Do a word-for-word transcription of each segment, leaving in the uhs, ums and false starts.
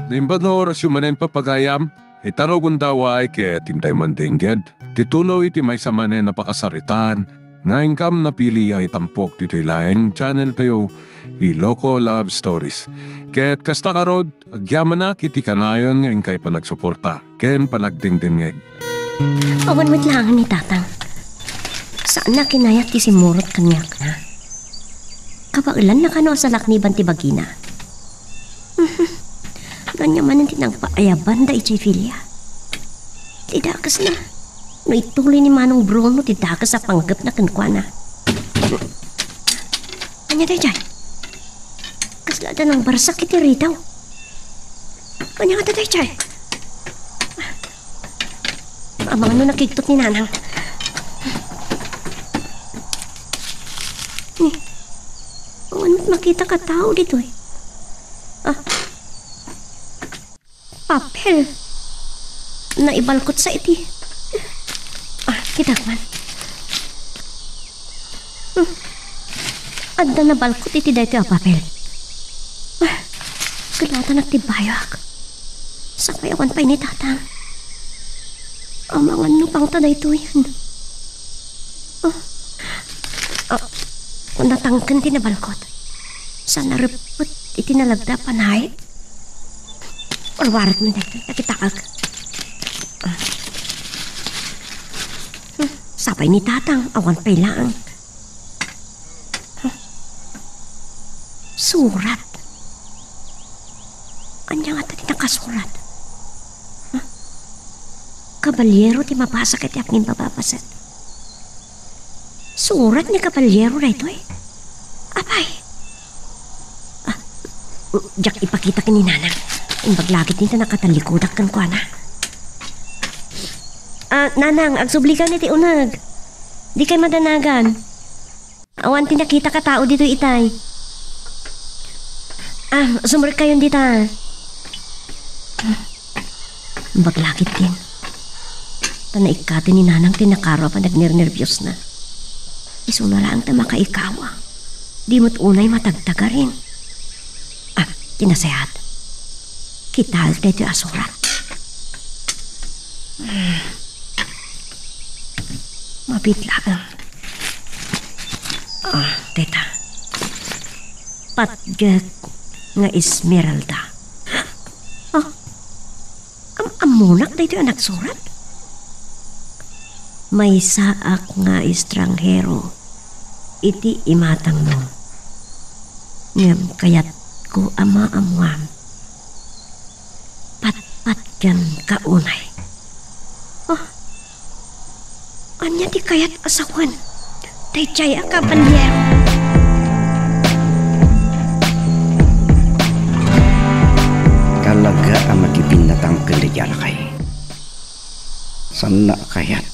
Naimbag nga orasyo manen, pagayam, ita rugonda, ket intay mandengngeg ti tuloy ti maysa manen a pakasaritaan nga inkam napili a itampok ditoy laeng channel tayo, Ilocos Love Stories. Ket kasta ngarud, agyamanak iti kanayon nga inkay panagsuporta ken panagdengdengngeg. Awan met laeng ni Tatang. Saanna kinayat ti simmurot kaniak, ha? Kabaelanna kano a salakniban ti bagina? Ania manen ti nagpaayabanda idiay Filia? Ti dakesna, no ituloy ni Manong Bruno ti dakes a panggepna kenkuana. Ania daydiay? Kasla adda nangbarsak iti ridaw. Ania ngata daydiay? Amangan no nakigtot ni Nanang. Ni, awan met makitak a tao ditoy. Ah. Papel. Naibalkotsa iti. Ah, kitak man. Hmm. Adda nabalkot iti daytoy a papel. Ah, kelatanak ti bayoak. Sakbay awan pay ni Tatang. Amangan no pangta daytoyen. Ah. Ah, natangken ti nabalkot. Saan a reppet iti nalagda a panaek. Warwaret man daytoy, nakitaak. Ah. Hmm, sapay ni Tatang, awan pay laeng. Huh. Surat. Ania ngata ti nakasurat? Huh? Kabaliero ti mabasa ket ti agnimbaba a paset. Surat ni Kabaliero daytoy? Apay? Ah, diak ipakita ken ni Nanang. Imbag la ketdin ta nakatalikudak kenkuana. Ah, Nanang, agsublikayo iti uneg. Dikay madanagan. Awan ti nakitak a tao ditoy itay. Ah, sumrekkayon dita. Imbag la ketdin. Ta naikkaten ni Nanang ti nakaro a panagnernerbiosna. Isuna laeng ta makaikawa. Di met unay matagtagarin. Ah, ti nasayaat. Kitaek daytoy a surat. Hmm. Mabiit laeng. Ah, dayta. Patgek nga Esmeralda. Ah, am-, ammonak daytoy a nagsurat? Maysaak nga estranghero iti imatangmo. Ngem kayatko a maammuam. Patpatgenka unay. Oh, ania ti kayat a sawen daydiay a kabaliero? Talaga a makipinnatang ken daydiay a lakay. Saanna a kayat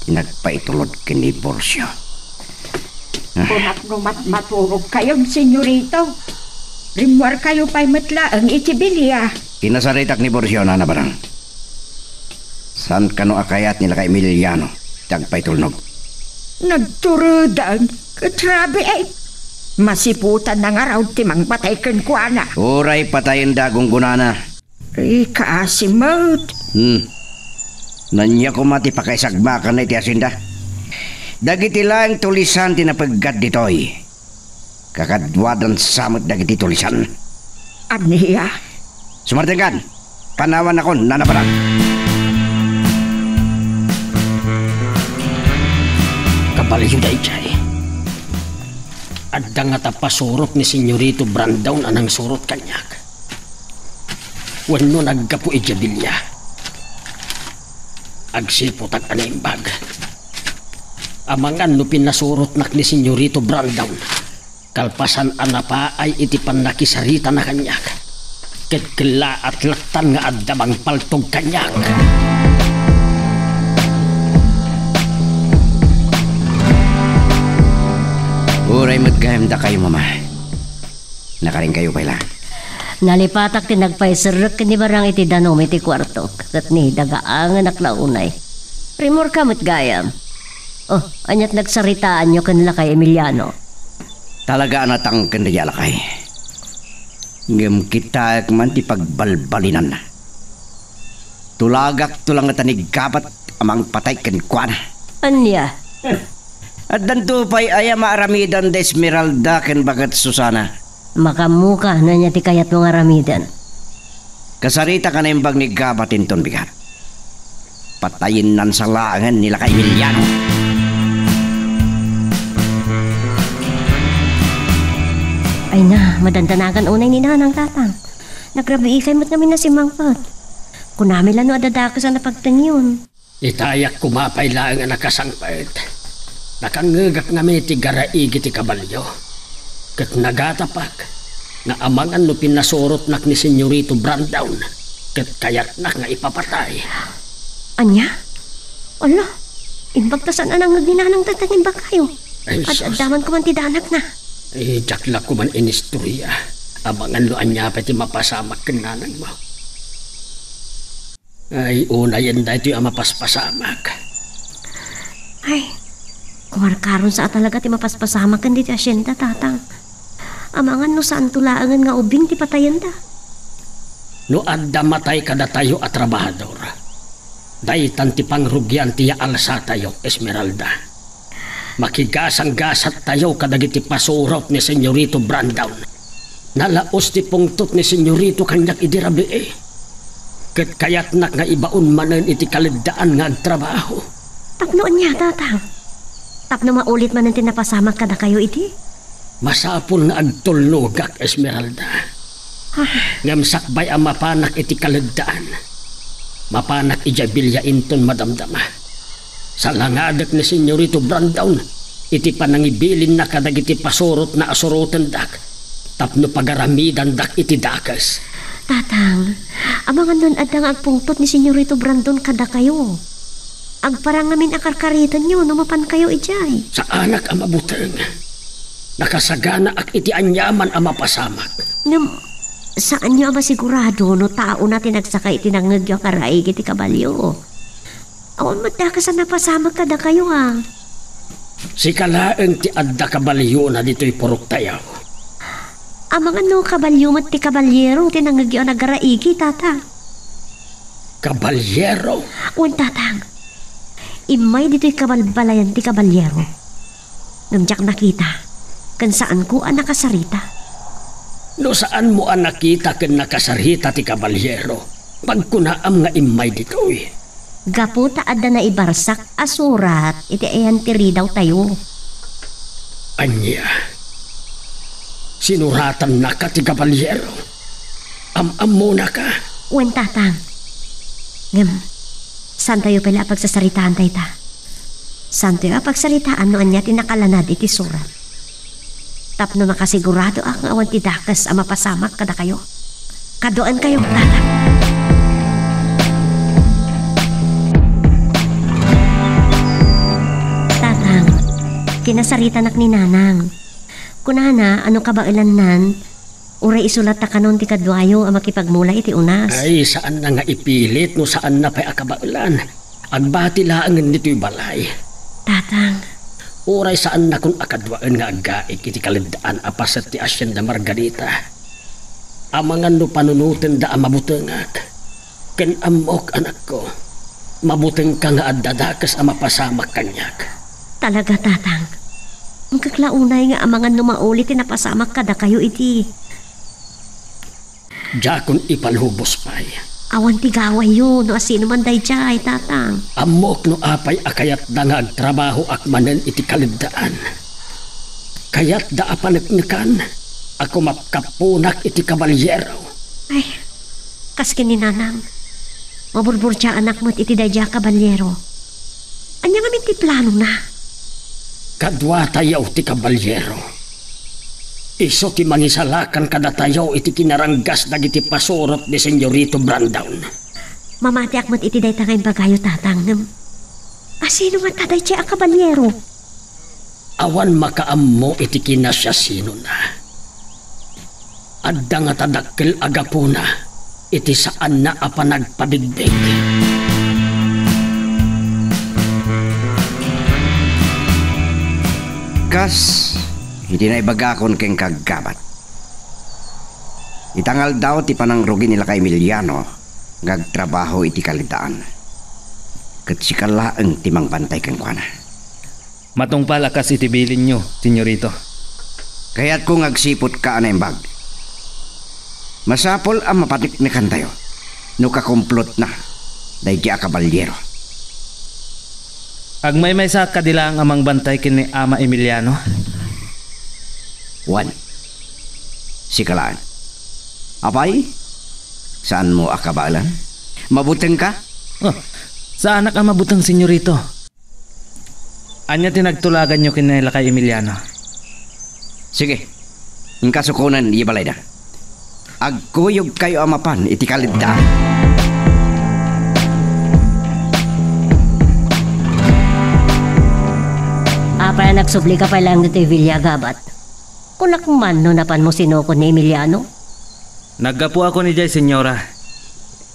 ti nagpaitulod ken ni Borcio. Ah. Kunak no mat-, maturogkayon, senyorito. Rimmuarkayo pay met laeng iti bilia. Kinasaritak ni Borcio, Nana Barang. Saan kano a kayat ni Lakay Emiliano ti agpaitulnog? Nagturedan ket rabii. Masiputanna ngarud ti mangpatay kenkuana. Uray patayenda a gunggonana. Ay, kaasi met. Hmm. Ania koma ti pakaisagmakanna iti hacienda? Dagiti laeng tulisan ti napeggad ditoy. Kakaduadan sa met dagiti tulisan. Ania? Sumartenkan! Panawannakon, Nana Barang! Kabalio daydiay. Adda ngata pasurot ni Senyorito Brandon a nangsurot kaniak. Wenno naggapu idiay bilia. Agsiputak a naimbag. Amangan no pinasurotnak ni Senyorito Brandon, kalpasan a napaay iti pannakisaritana kaniak, ket kellaat latta nga adda mangpaltog kaniak. Uray met gayam dakayo, Mama. Nakarinkayo pay la. Nalipatak ti nagpaiserrek ken ni Barang iti danum iti kuartok, ket ni dagaangenak la unay. Rimmuarka met gayam. Oh, aniat nagsaritaanyo ken Lakay Emiliano? Talaga a natangken daydiay a lakay. Ngem kitaek man ti pagbalbalinanna. Tulagakto laeng a niggabat a mangpatay kenkuana. Ania? Addanto pay aya maaramidan da Esmeralda ken baket Susana? Makaammoka no ania ti kayatmo nga aramiden. Kasaritak a naimbag ni Gabat inton bigat. Patayennan sa laengen ni Lakay Emiliano. Ay na, madandanagan unay ni Nanang, Tatang. Nagrabiikay met ngamin a simmangpet. Kunami la no adda dakes a napagtengyon. Itayak koma pay laeng a nakasangpet. Nakangngegak ngamin iti garaigi ti kabalio. Ket nagatapak nga amangan no pinasurotnak ni Senyorito Brandon, ket kayatnak nga ipapatay. Ania? Ala, imbag ta saan a nangngeg ni Nanang dayta nga imbagayo. Ay, sus. Ad-adda man koman ti danagna. Ay, diak la koman inistoria. Amangan no ania pay ti mapasamak ken nanangmo. Ay, unayen daytoy a mapaspasamak. Ay, kumarkaron sa a talaga ti mapaspasamak ken ditoy asienda, Tatang. Amangan no saanto laengen nga ubing ti patayenda. No adda matay kadatayo a trabahador, daytan ti pangrugian ti yaalsatayo, Esmeralda. Makigasanggasattayo kadagiti pasurot ni Senyorito Brandon. Nalaus ti pungtot ni Senyorito kaniak idi rabii. Ket kayatnak nga ibaon manen iti kaleddaan nga agtrabaho. Tapno ania, Tatang? Tapno maulit manen ti napasamak kadakayo idi? Masapul nga agtulnogak, Esmeralda. Ah. Ngem sakbay a mapanak iti kaleddaan, mapanak idiay bilia inton madamdama. Salangadek ni Senyorito Brandon iti panangibilinna kadagiti pasurotna a surotendak tapno pagaramidandak iti dakes. Tatang, amangan no adda nga agpungtot ni Senyorito Brandon kadakayo. Agparang ngamin a karkaritenyo no mapankayo idiay. Saanak a mabuteng. Nakasaganaak iti aniaman a mapasamak. Ngem, saanyo a masigurado no taona ti nagsaka iti nangngegyo a karaig iti kabalio? Awan met dakes a napasamak kadakayo, a. Sika laeng ti adda kabaliona ditoy puroktayo. Amangan no kabalio met ti kabalyero ti nangngegyo a nagaraigi, Tatang. Kabalyero? Wen, Tatang. Immay ditoy kabalbalayan ti kabalyero. Ngem diak nakita, ken saanko a nakasarita. No saanmo a nakita ken nakasarita ti kabalyero, pagkunaam nga immay ditoy. Gapu ta adda naibarsak a surat iti ayan ti ridawtayo. Ania? Sinuratannaka ti kabalyero? Am-ammonaka? Wen, Tatang. Ngem, saantayo pay la a pagsasaritaan dayta. Saantayo a pagsaritaan no ania ti nakalanad iti surat. Tapno makasiguradoak nga awan ti dakes a mapasamak kadakayo. Kaduaenkayo, Tatang. Tatang, kinasaritanak ni Nanang. Kunana a no kabaelannan, uray isulatta kanon ti kaduayo a makipagmula iti unas. Ay, saanna nga ipilit no saanna pay a kabaelan. Agbati laengen ditoy balay. Tatang. Uray saannakon a kaduaen nga aggaik iti kaleddaan a paset ti Hacienda Margarita. Amangan no panunotenda a mabutengak. Ken ammok, anakko, mabutengka nga adda dakes a mapasamak kaniak. Talaga, Tatang. Inkek la unay nga amangan no maulit ti napasamak kadakayo idi. Diakon ipalubos pay. Awan ti gawayyo no asino man daydiay, Tatang. Ammok no apay a kayatda nga agtrabahoak manen iti kaleddaan. Kayatda a paneknekan a kumapkapponak iti kabalyero. Ay, kas ken ni Nanang, maburburdiaanak met iti daydiay a kabalyero. Ania ngamin ti planona? Kaduatayo ti kabalyero. Isu ti mangisalakan kadatayo iti kinaranggas dagiti pasurot ni Senyorito Brandon. Mamatiak met iti dayta nga imbagayo, Tatang, ngem asino ngata daydiay a kabalyero? Awan makaammo iti kinasiasinona. Adda ngata dakkel a gapuna iti saanna a panagpabigbig. Kas iti naibagakon kenka, Gabat. Ita nga aldaw ti panangrugi ni Lakay Emiliano nga agtrabaho iti kaleddaan. Ket sika laeng ti mangbantay kenkuana. Matungpal a kas iti bilinyo, Senyorito. Kayatko nga agsiputka a naimbag. Masapul a mapaneknekantayo no kakumplotna daydi a kabalyero. Agmaymaysaak kadi laeng a mangbantay ken ni Ama Emiliano? Wen, sika laeng. Apay, saanmo a kabaelan? Mabutengka? Oh, saanak a mabuteng, Senyorito. Ania ti nagtulaganyo ken ni Lakay Emiliano? Sige, inka sukonen iti balayda. Agkuyogkayo a mapan iti kaleddaan. Apay a nagsublika pay laeng ditoy bilia, Gabat? Kunak man no napanmo sinukon ni Emiliano? Naggapuakon idiay, Senyora.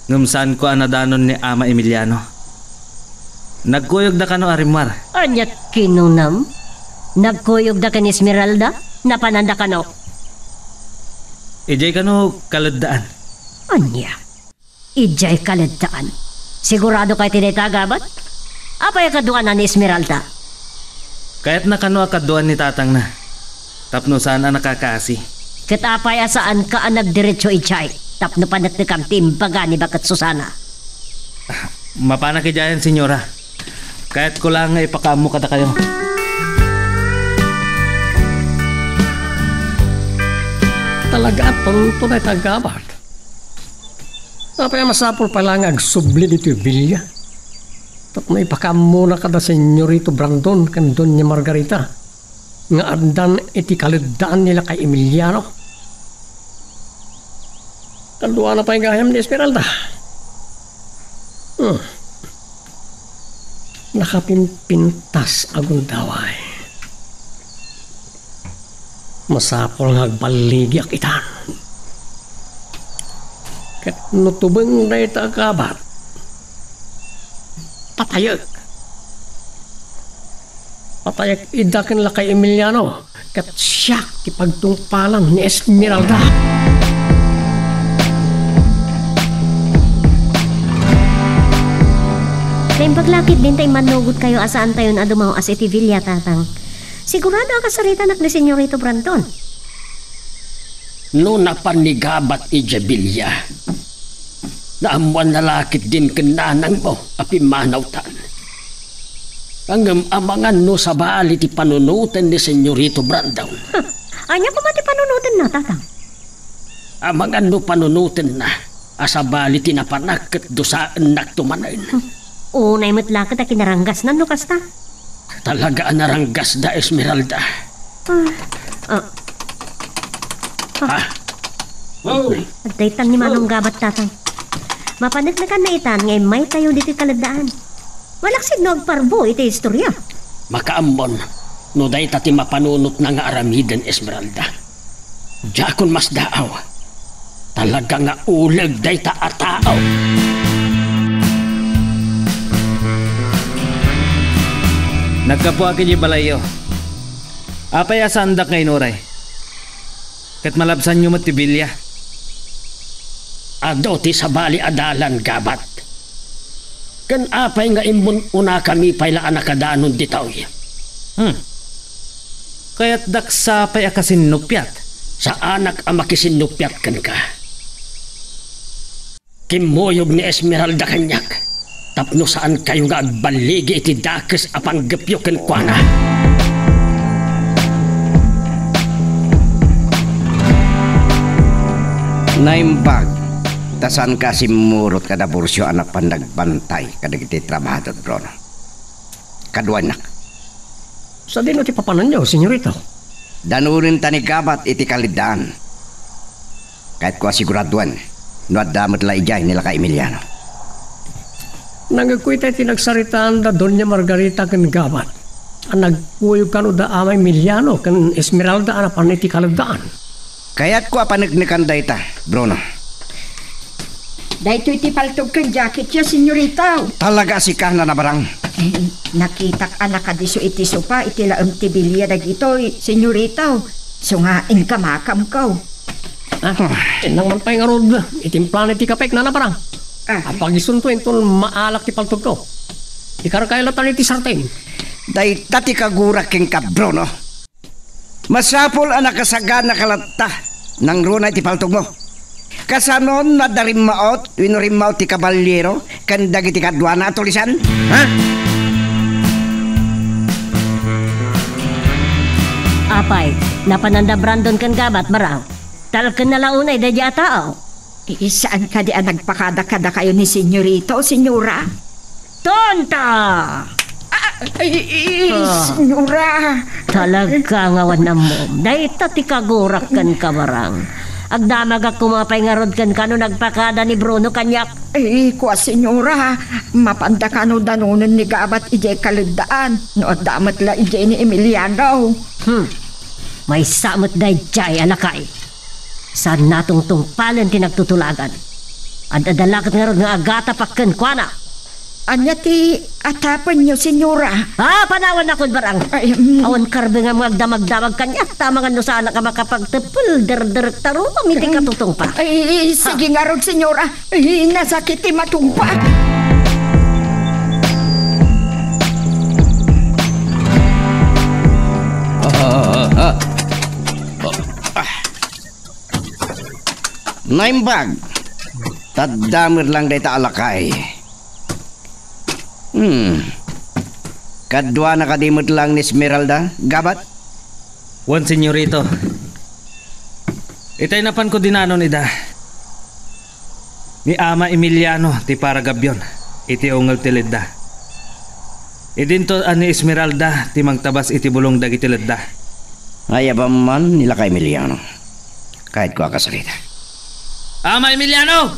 Ngem saanko a nadanon ni Ama Emiliano. Nagkuyogda kano a rimmuar. Ania't kinunam? Nagkuyogda ken Esmeralda? Napananda kano? Idiay kano kaleddaan. Ania? Idiay kaleddaan? Sigurado kayo ti dayta, Gabat? Apay a kaduana ni Esmeralda? Kayatna kano a kaduan ni tatangna. Tapno saan a nakakaasi. Ket apay a saanka a nagdiretso idiay tapno paneknekam ti imbaga ni Baket Susana? Ah, mapanak idiayen, Senyora. Kayatko laeng nga ipakaammo kadakayo. Talaga a tonto dayta, Gabat. Apay a masapul pay laeng nga agsubli ditoy bilia tapno ipakaammona kada Senyorito Brandon ken Doña Margarita nga addan iti kaleddaan ni Lakay Emiliano. Kaduana pay gayam ni Esmeralda. Hmm. Nakapimpintas a gundaway. Masapul nga agballigiak itan. Ket no tubeng dayta a Gabat, patayek. Patayek ida ken Lakay Emiliano, ket siak ti pagtungpalan ni Esmeralda. Naimbag la ketdin ta immannugotkayo a saantayon a dumaw-as iti bilia, Tatang. Sigurado a kasaritanak ni Senyorito Brandon. No napan ni Gabat idiay bilia, naammoanna la ketdin ken nanangmo a pimmanawtan. Ngem amangan no sabali ti panunoten ni Senyorito Brandon. Huh. Ania koma ti panunotenna, Tatang? Amangan no panunotenna a sabali ti napanak ket dusaennakto manen. Unay met la ket a kinaranggasna no kasta. Talaga a naranggasda, Esmeralda. Ah, ah. Ah. Ah. Oh. Adda itan ni Manong Gabat, Tatang. Mapaneknekanna itan nga immaytayo ditoy kaleddaan. Malaksid no agparbo iti istoria. Makaammon no dayta ti mapanunotna nga aramiden, Esmeralda. Diakon masdaaw. Talaga nga uleg dayta a tao. Naggapuak idiay balayyo. Apay a saandak nga inuray? Ket malabsanyo met ti bilia. Adu ti sabali a dalan, Gabat. Ken apay nga immun-unakami pay la a nakadanon ditoy? Hmm. Kayatdak sapay a kasinnupiat? Saanak a makisinnupiat kenka. Kimmuyog ni Esmeralda kaniak tapno saankayo nga agballigi iti dakes a panggepyo kenkuana. Naimbag, ta saanka a simmurot kada Burcio a napan nagbantay kadagiti trabahador, Bruno. Kaduanak. Sadino ti papananyo, senyorito? Danonenta ni Gabat iti kaleddaan. Kayatko a siguraduen no adda met la idiay ni Lakay Emiliano. Nangngegko itay ti nagsaritaan da Doña Margarita ken Gabat a nagkuyog kano da Ama Emiliano ken Esmeralda a napan iti kaleddaan. Kayatko a paneknekan dayta, Bruno. Daytoy ti paltog ken jacketyo, senyorita. Talaga a sika, Nana Barang. Eh, nakitak a nakadisso iti sopa iti laem ti bilia dagitoy, senyorita. Isu nga inkamakamko. Ah, nang man pay ngarud, itimplana ti kapek, nana, Barang. Ah. Apagisunto inton maalak ti paltogko. Ikarkayo latta iti sarteng. Dayta ti kagurak kenka, Bruno. Masapul a nakasaganaka latta nangruna iti paltogmo. Kasanon no adda rimmaot wenno rimmaot ti kabaliero ken dagiti kaduana a tulisan? Ha? Apay, napananda Brandon ken Gabat, Barang? Talkenna la unay daydiay a tao. Eh, saan kadi a nagpakada kadakayo ni Senyorito, Senyora? Tonta! Ah, ay, eh, Ah. Senyora. Talaga nga awan ammom. Dayta ti kagurak kenka, Barang. Agdamagak koma pay ngarud kenka no nagpakada ni Bruno kaniak. Eh, kua, Senyora, mapanda kano danunen ni Gabat idiay kaleddaan, no adda met la idiay ni Emiliano. Hmm. Maysa met daydiay a lakay. Saan natungtungpalen ti nagtutulagan. Ad-adda la ket ngarud nga agatapak kenkuana. Ania ti atapenyo, Senyora? Ah, panawanakon, Barang. Ay, mm. Awan karbengam nga agdamagdamag kaniak, ta amangan no saanak a makapagteppel, derderek ta ruam iti katutungpa. Ay, sige ngarud, Senyora. Ay, nasakit ti matungpa. Ah, ah, ah, ah. Ah. Naimbag. Taddamer lang dayta a lakay. Hmm. Kaduana kadi met lang ni Esmeralda, Gabat? Wen, Senyorito. Itay napanko dinanon ida. Ni Ama Emiliano ti paragabyon iti ungel ti ledda. Idinto a ni Esmeralda ti mangtabas iti bulong dagiti ledda. Ay, awan man ni Lakay Emiliano. Kayatko a kasarita. Ama Emiliano!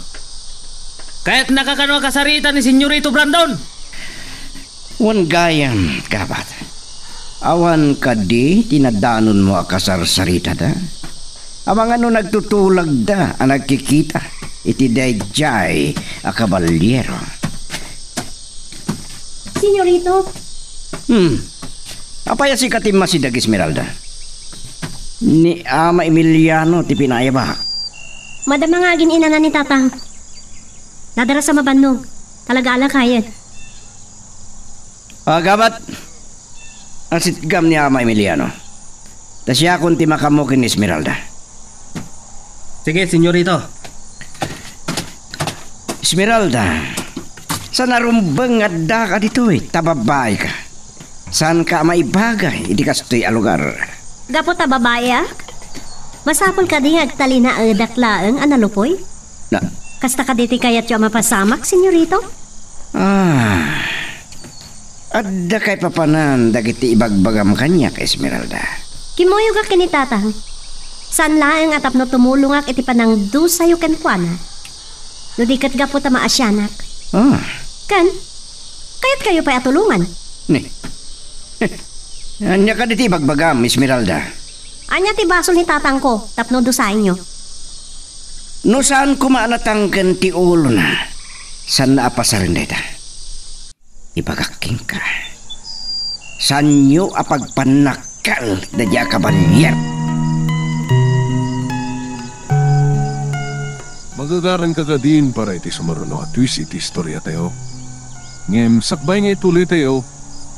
Kayatnaka kano a kasarita ni Senyorito Brandon? Wen gayam, Gabat. Awan kadi ti nadanonmo a kasarsaritada? Amangan no nagtutulagda a nagkikita iti daydiay a kabaliero. Senyorito? Hmm. Apay a sika ti masidag, Esmeralda? Ni Ama Emiliano ti pinaayabak. Madama nga agin-inana ni Tatang. Nadarasa mabannog. Talaga a lakayen. Ah, Gabat. Asitgam ni Ama Emiliano. Ta siakon ti makaammo ken ni Esmeralda. Sige, Senyorito. Esmeralda, saan a rumbeng nga addaka ditoy, ta babaika. Saanka a maibagay iti kastoy a lugar. Gapu ta babaiak? Masapul kadi nga agtalinaedak laeng a nalupoy? Na- Kasta kadi ti kayatyo a mapasamak, Senyorito? Ah. Adda kaipapanan dagiti ibagbagam kaniak, Esmeralda. Kimmuyogak ken ni Tatang. Saan laeng a tapno tumulongak iti panangdusayo kenkuana. No di ket gapu ta maasianak. Ah. Ken, kayatkayo pay a tulongan. Ni. Ania kadi ti ibagbagam, Esmeralda? Ania ti basol ni tatangko tapno dusaenyo? No saan koma a natangken ti ulona, saanna a pasaren dayta. Ibagak kenka, saanyo a pagpannakkel daydiay a kabalier. Magagaranka kadin para iti sumaruno a twist iti istoriatayo. Ngem sakbay nga ituloytayo,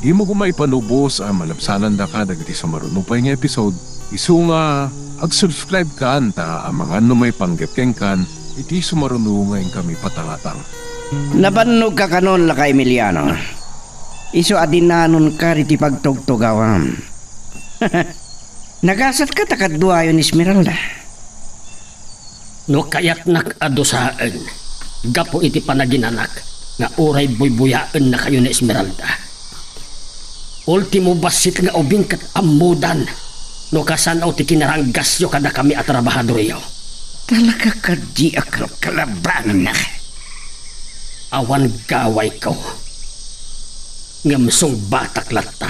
dimo koma ipanubos a malabsanandaka dagiti sumaruno pay nga episode, isu nga ag-subscribe kan ta amangan no maipanggep kenkan iti sumaruno nga inkami patangatang. Nabannogka kanon, Lakay Emiliano. Isu a dinanonka ditoy pagtugtugawam. Nagasatka ta kaduayo ni Esmeralda. No kayatnak a dusaen gapu iti panaginanak nga uray buybuyaennakayo ni Esmeralda, ultimo bassit nga ubing ket ammodan no kasano ti kinaranggasyo kadakami a trabahadoryo. Talaga kadi a kalkalabannak. Awan gawayko, ngem sungbatak latta.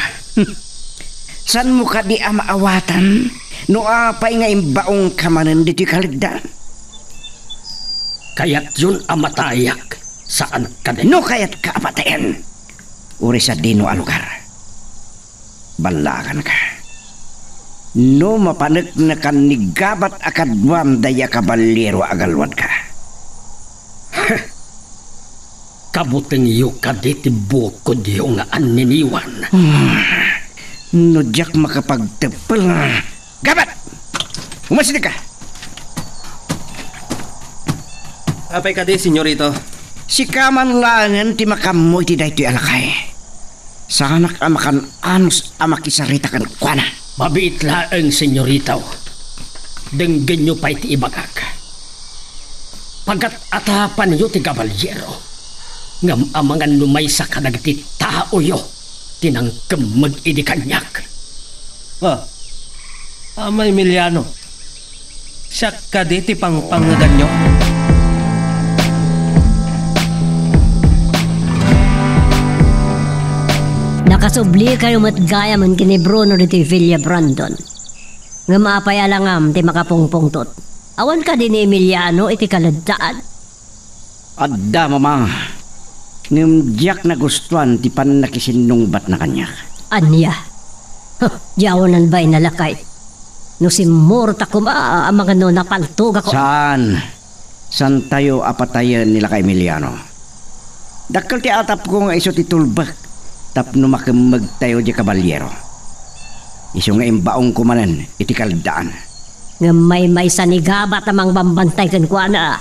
Saanmo kadi a maawatan no apay nga imbaongka manen ditoy kaleddan? Kayatyon a matayak, saan kadi? No kayatka a patayen, uray sadino a lugar, ballaganka. No mapaneknekan ni Gabat a kaduam daydi a kaballiero a agalwadka. Kabutengyo kadi ti bukodyo nga anniniwan. Hmm. No diak makapagteppel, Gabat! Umasidegka! Apay kadi, senyorito? Sika man laengen ti makaammo iti daytoy a lakay. Saanak a makan-anus a makisarita kenkuana. Mabiit laeng, senyorito. Denggenyo pay ti ibagak. Pagat-atapanyo ti kaballiero. Ngem amangan no maysa kadagiti taoyo ti nangkemmeg idi kaniak. Ah, Ama Emiliano, siak kadi ti pangpangeganyo? Nakasublikayo met gayamen ken ni Bruno ditoy Villa Brandon. Ngem apay a langam ti makapungpungtot? Awan kadi ni Emiliano iti kaleddaan? Adda, Mama. Ngem diak nagustuan ti pannakisinnungbatna kaniak. Ania? Huh, di awanan bain a lakay. No simmurota koma, amangan no napaltogak. Saan. Saantayo a patayen ni Lakay Emiliano. Dakkel ti atapko nga isu ti tulbek tapno makemmegtayo di kaballiero. Isu nga imbaongko manen iti kaleddaan. Ngem maymaysa ni Gabat a mangbambantay kenkuana.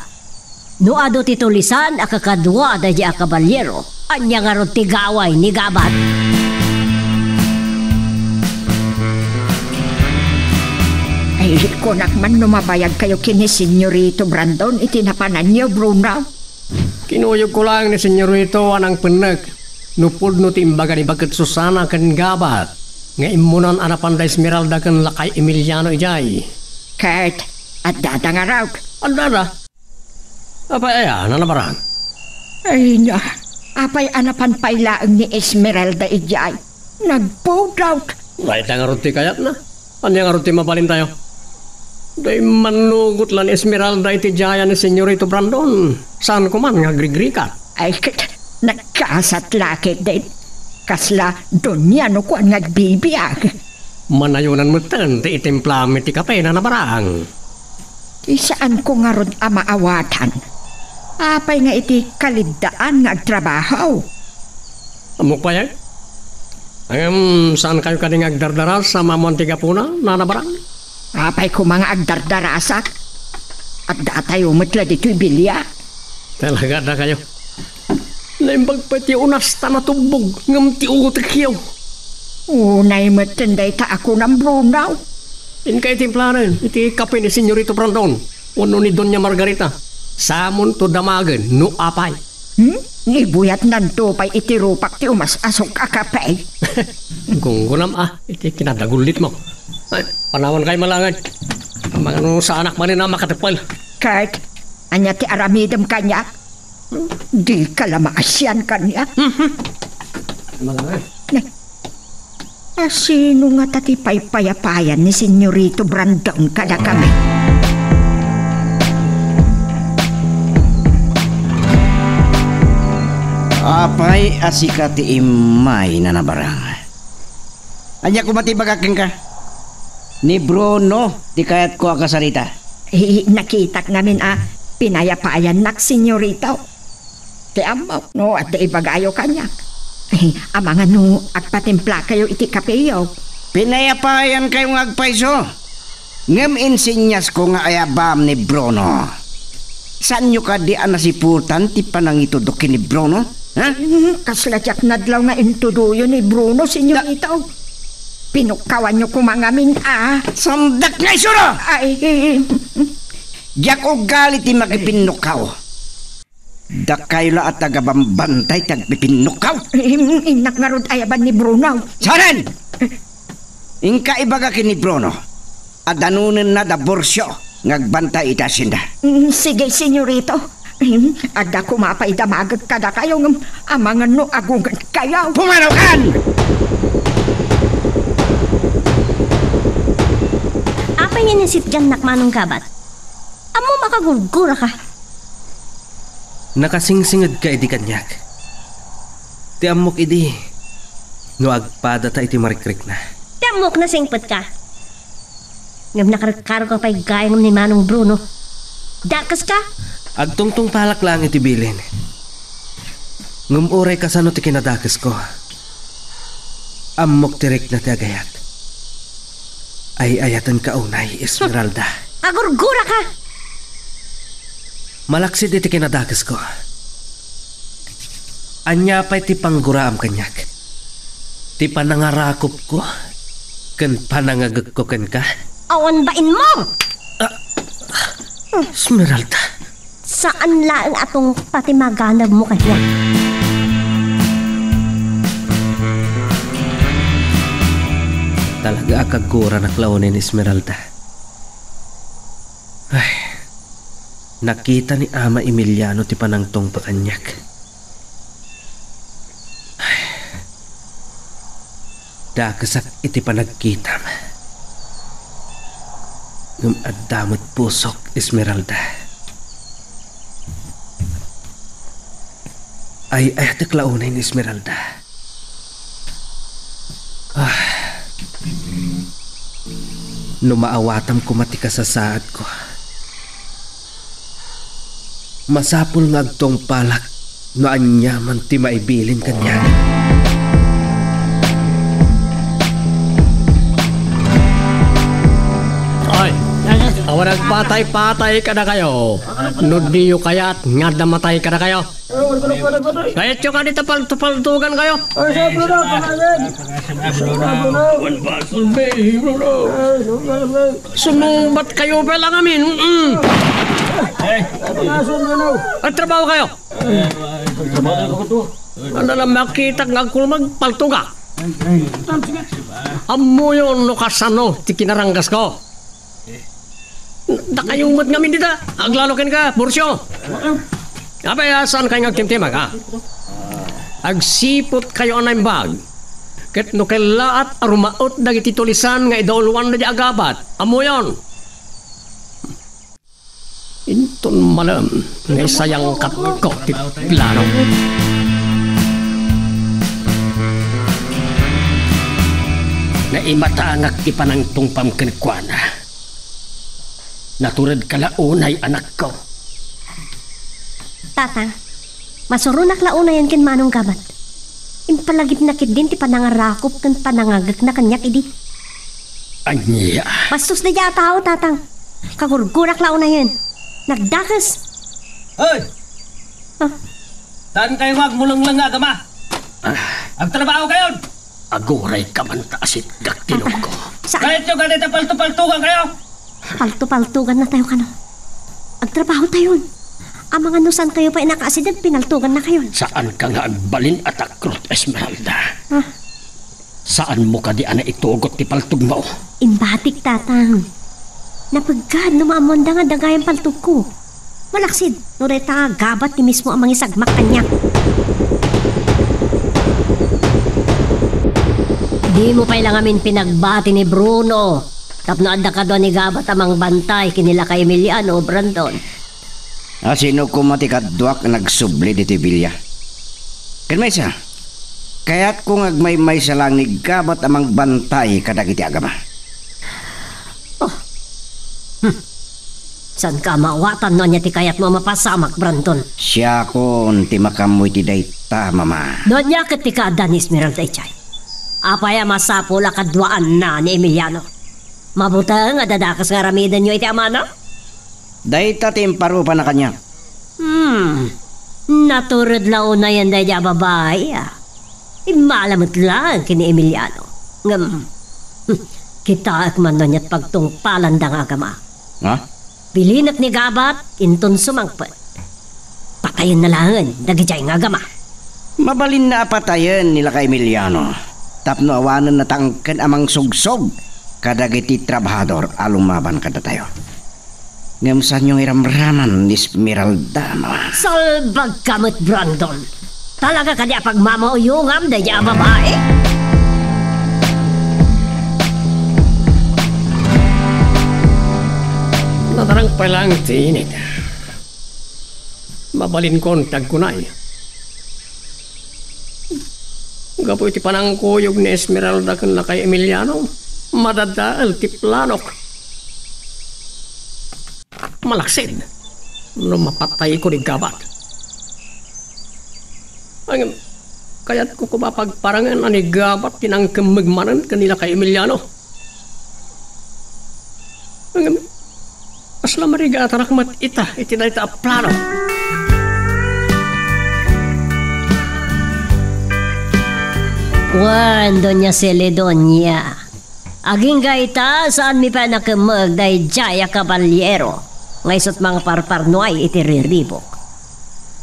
No adu ti tulisan a kakadua daydi a kaballiero, ania ngarud ti gaway ni Gabat? Ay, kunak man no mabayagkayo ken ni Senyorito Brandon iti napananyo, Bruno. Kinuyogko laeng ni Senyorito a nangpennek no pudno ti imbaga ni Baket Susana ken Gabat nga immunan a napan da Esmeralda ken Lakay Emiliano idiay. Ket, addada ngarud? Addada. Apay aya, Nana Barang? Ay, na. Apay a napan pay laeng ni Esmeralda idiay? Nagpudot. Dayta ngarud ti kayatna. Ania ngarud ti mabalintayo? Dayta mannugot la ni Esmeralda iti diayan ni Senyorito Brandon. Saanko man nga agrigrikat? Ay, ket, nagkasat la ketdin. Kasla donia no kuan nga agbibiag. Manayonan metten ti itimplaam iti kape, Nana Barang. Ti saanko ngarud a maawatan. Apay nga iti kaleddaan nga agtrabaho? Ammok pay, eh. Ngem, saankayo kadi nga agdardarasa a maammoan ti gapuna, Nana Barang? Apay koma nga agdardarasak? Addatayo met la ditoy bilia. Talaga, addakayo. Naimbag pay ti unas ta natubbog ngem ti utekyo. Unay metten dayta a kunam, Bruno. Inka itimplanen iti kape ni Senyorito Brandon wenno ni Doña Margarita. Samonto damagen no apay. Hmm? Ibuyatnanto pay iti rupak ti umas-asok a kape. Gunggunam a iti kinadagullitmo. Ay, panawankayo malangen. Amangan no saanak manen a makateppel. Kurt, ania ti aramidem kaniak? Dika la maasian kaniak. Mhm. Malangen. Ne. A sino ngata ti paypayapayan ni Senyorito Brandon kadakami? Apay a sika ti immay, Nana Barang? Ania koma ti ibagak kenka? Ni Bruno ti kayatko a kasarita. Eh, nakitak ngamin a pinayapayannak, Senyorito. Ti ammok no adda ibagayo kaniak. Eh, amangan no agpatimplakayo iti kapeyo. Pinayapayankayo nga agpayso. Ngem insinyasko nga ayabam ni Bruno. Saanyo kadi a nasiputan ti panangitudok ken ni Bruno? Ha? Hmm, kasla diak nadlaw nga intudoyo ni Bruno, Senyorito. Pinukkawanyo koma ngamin a. Sandak nga isuro! Ay. Diak ugali ti makipinnukkaw. Dakayo la a tagabambantay ti agpipinnukkaw. Im-, innak ngarud ayaban ni Bruno. Saanen? Inka ibaga ken ni Bruno a danonenna da Borcio nga agbantay iti hacienda. Mm, sige, Senyorito. Mm, adda koma pay damagek kadakayo ngem amangan no agungetkayo. Pumanaw kan! Apay nga inisitgannak, Manong Gabat? Ammom a kagurguraka? Nakasingsingedka idi kaniak. Ti ammok idi no agpadata iti marikrikna. Ti ammok, nasingpetka. Ngem nakarkargo pay gayam ni Manong Bruno. Dakeska? Agtungtungpalak laeng iti bilin. Ngem uray kasano ti kinadakesko, ammok ti rikna ti agayat. Ay-ayatenka unay, Esmeralda. Agurguraka! Malaksid iti kinadakesko. Ania pay ti pangguraam kaniak? Ti panangarakupko ken panangagekko kenka? Awan bainmo! Ah, Esmeralda. Saan laeng a tungpa ti maganabmo kaniak. Talaga a kagguranak la unayen, Esmeralda. Ay, nakita ni Ama Emiliano ti panangtungpa kaniak. Ay, dakesak iti panagkitam. Ngem adda met pusok, Esmeralda. Ay-ayatek la unay ni Esmeralda. Ah. No maawatam koma ti kasasaadko, masapul nga agtungpalak no aniaman ti maibilin kaniak. Ay, awan agpatay-patay kadakayo. No diyo kayat nga adda matay kadakayo. Kayatyo kadi ta paltupaltugan kayo? Sumungbat kayo pa lang amin. Mm. Agtrabaho kayo. Ano lang makitak nga agkulmag, paltuga. Ammoyon no kasano ti kinaranggasko. Dakayo met ngamin dita, aglalo kenka, Burcio. Apay, a, saan kayo nga agtimtimag, a? Agsiput kayo a naimbag. Ket no kellaat a rumaot dagiti tulisan nga idauluan dagiti agabat, ammoyon. Inton malem, nga isayangkatko ti plano. Naimatangak ti panangtungpam kenkuana. Naturedka la unay, anakko. Tatang, masuronak la unayen ken Manong Gabat. Impalagipna ketdin ti panangarakup ken panangagekna kaniak idi. Ania? Bastos daydiay a tao, Tatang. Kagurgurak la unayen. Nagdakes. Hoy! Ah. Saan kayo nga agmulengleng nga agama? Ah. Agtrabaho kayon! Aguray ka man ta asitgak ti loko. Saan? Kayatyo kadi ta paltupaltugan kayo? Paltupaltugan na tayo kano. Agtrabaho tayon. Amangan no saan kayo pay nakaasideg, pinaltugan na kayon. Saan ka nga agbalin a takrot, Esmeralda? Ah. Saan mo kadi a naitugot ti paltog mo? Imbatik, Tatang. Napeggad no maammoanda nga dagayam paltogko. Malaksid, no dayta Gabat ti mismo a mangisagmak kaniak. Dimo pay la ngamin pinagbati ni Bruno tapno adda kadua ni Gabat a mangbantay ken ni Lakay Emiliano, Brandon. A, sino koma ti kaduak a nagsubli ditoy bilia? Ken maysa, kayatko nga agmaymaysa laeng ni Gabat a mangbantay kadagiti agama. Oh. Hmm. Saanka a maawatan no ania ti kayatmo a mapasamak, Brandon? Siakon ti makaammo iti dayta, Mama. No ania ket ti kaadda ni Esmeralda idiay? Apay a masapul a kaduaanna ni Emiliano? Mabuteng a dadakes nga aramidenyo iti amana? Dayta ti imparupana kaniak. Hmm. Natured la unayen daydiay a babai, a. Immala met laeng ken ni Emiliano. Ngem, hmm, kitaek man no aniat pagtungpalanda nga agama. Ha? Bilinek ni Gabat, inton sumangpet. Patayenna laengen dagidiay nga agama. Mabalinna a patayen ni Lakay Emiliano tapno awanen natangken a mangsugsog kadagiti trabahador a lumaban kadatayo. Ngem saanyo nga iramraman ni Esmeralda, Mama? Salbagka met, Brandon. Talaga kadi a pagmamauyongam daydiay a babai? Nadarang pay laeng ti init. Mabalinkon ti agkunay. Gapu iti panangkuyog ni Esmeralda ken Lakay Emiliano, madadael ti planok. malaksid no mapatayko ni Gabat. Ngem, kayatko koma pagparangen a ni Gabat ti nangkemmeg manen ken ni Lakay Emiliano. Ngem, kasla marigatarak met ita iti dayta a plano. Wen, Doña Celedonia, agingga ita, saanmi pay a nakemmeg daydiay a kabalyero nga isut' mangaparparnuay iti riribuk.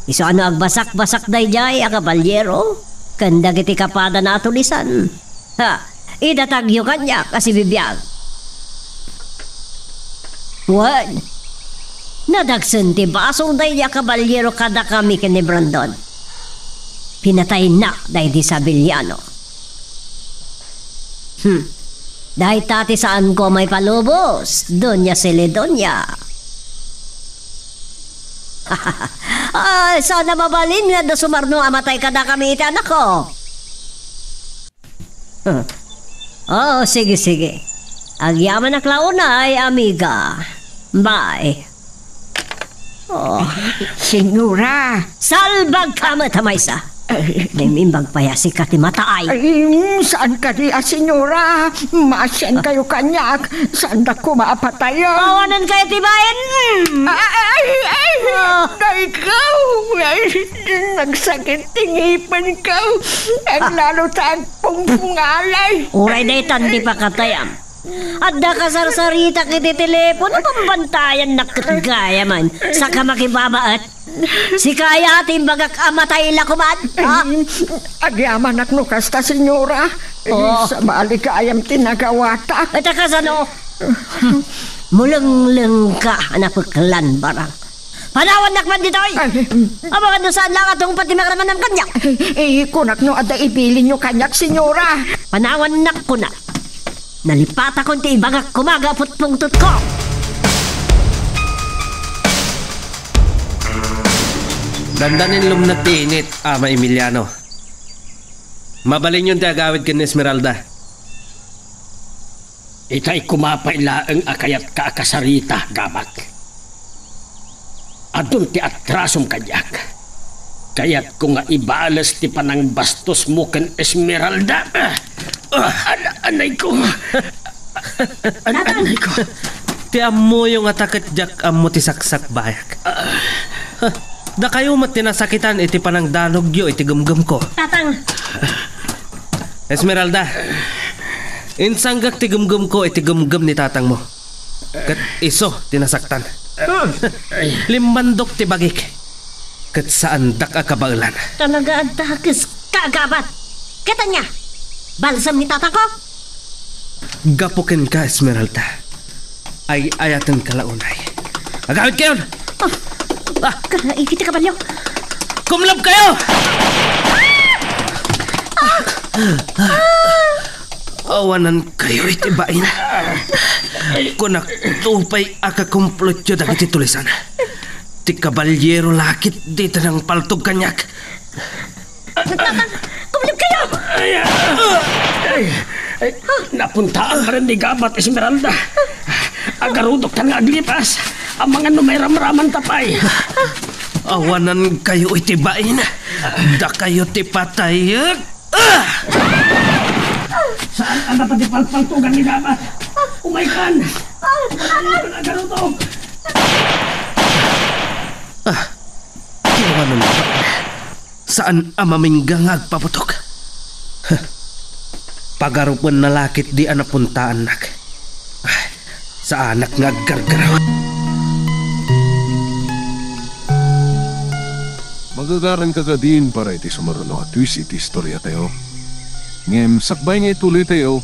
Isu a no agbasakbasak daydiay a kabalyero ken dagiti kapadana a tulisan, ha, idatagyo kaniak a sibibiag. Wen, nadagsen ti basol daydiay a kabalyero kadakami ken ni Brandon. Pinatayna daydi Sabiliano. Hmm. Dayta ti saanko a maipalubos, Doña Celedonia. Ah, saan a mabalin nga adda sumarno a matay kadakami iti anakko. Huh. Oo, sige, sige. Agyamanak la unay, amiga. Bye. Oh. Senyora. Salbagka met a maysa. Ay. Naimbag pay a sika ti mataay. Ay, mm, saan kadi a senyora? Maasiankayo kaniak. Saandak koma a patayen. Awanenkayo ti bain. Mm. Ay, ay, ay. Ah. Daykaw. Ay, nagsakit ti ngipenko. Aglalo ta agpungpungalay. Uray daytan ti pakatayam. Adda kasarsaritak iti telepono, bambantayannak ket gayamen. Saka makibabaet. Sika aya ti imbagak a matay la koman, ha? Agyamanak no kasta, senyora. Oo. Sabali gayam ti nagawatak. Ita kasano? Mulenglengka a napeklan, barang. Panawannak man ditoy! Ay. Amangan no saan la nga tungpal ti magramanam kaniak. Eh, kunak no adda ibilinyo kaniak, senyora. Panawannak, kunak. Nalipatakon ti ibagak koma gapu ti pungtotko. Dandanin lumned ti init, Ama Emiliano. Mabalinyon ti agawid ken ni Esmeralda. Itay koma pay laeng a kayatka a kasarita, Gabat. Adun ti atrasom kaniak. Kayatko nga ibales ti panangbastosmo ken Esmeralda. Ah, ah, ana-, anayko. An-, Tatang! Anayko. Ti ammoyo ngata ket diak ammo ti saksakbayak. Ah. Huh, dakayo met ti nasakitan iti panangdanogyo iti gemgemko. Tatang! Esmeralda, insanggak ti gemgemko iti gemgem ni tatangmo. Ket isu ti nasaktan. Limmandok ti bagik, ket saandak a kabaelan. Talaga adda kes kagabat. Ket ania? Balsam ni tatangko? Gapu kenka, Esmeralda. Ay-ayatenka la unay. Agawidkayon! Ah! Ah! Karaigi ti kabalio. Kumlubkayo! Awanankayo iti bain. Kunakto pay a kakumplotyo dagiti tulisan. Ti kabalyero la ketdi ti nangpaltog kaniak. Tatang, kumlubkayo! Ay, ah, ay, ay, napuntaan ka rin ni Gabat, Esmeralda. Agarudoktan nga aglipas. Amangan no mairamramanta pay. Awanankayo iti bain. Dakayo ti patayek. Ah! Saan a dapat ipalpaltugan ni Gabat? Umaykan! Umaykan, agarudok! Ah, ti awanan. Saan a mamingga nga agpaputok. Huh. Pagarupenna la ketdi a napuntaannak. Ah, saanak nga aggargaraw. Magagaranka kadin para iti sumaruno a twist iti istoriatayo. Ngem sakbay nga ituloytayo,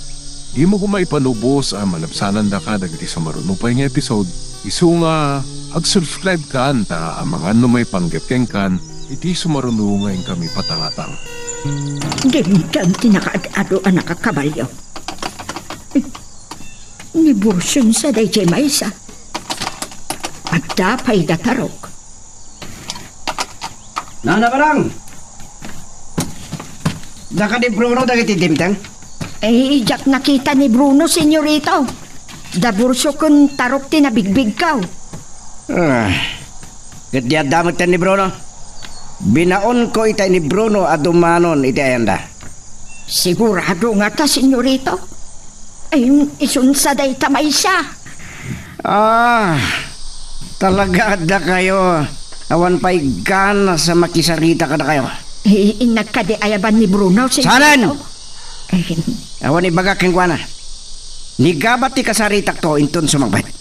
dimo koma ipalubos a malabsanandaka dagiti sumaruno pay nga episode, isu nga ag-subscribe kan ta amangan no maipanggep kenkan iti sumaruno nga inkami patangatang. Dimteng ti nakaad-ado a nakakabalio. Ni Bursion sa dayjay maysa. Adda pay da tarok. Nana, barang! Daka ni Bruno dagiti dimteng? Eh, diak nakita ni Bruno, senyorito. Da Burso ken tarok ti nabigbigko. Ah, ket di adda metten ni Bruno? Binaonko itay ni Bruno a dumanon iti ayanda. Sigurado ngata, senyorito? Ay, isunsa dayta maysa? Ah, talaga adda kayo. Awan pay ganas a makisarita kadakayo. Eh, innak kadi ayaban ni Bruno, senyorito? Saan? Ay, awan ibaga kenkuana. Ni Gabat ti kasaritakto inton sumangpet.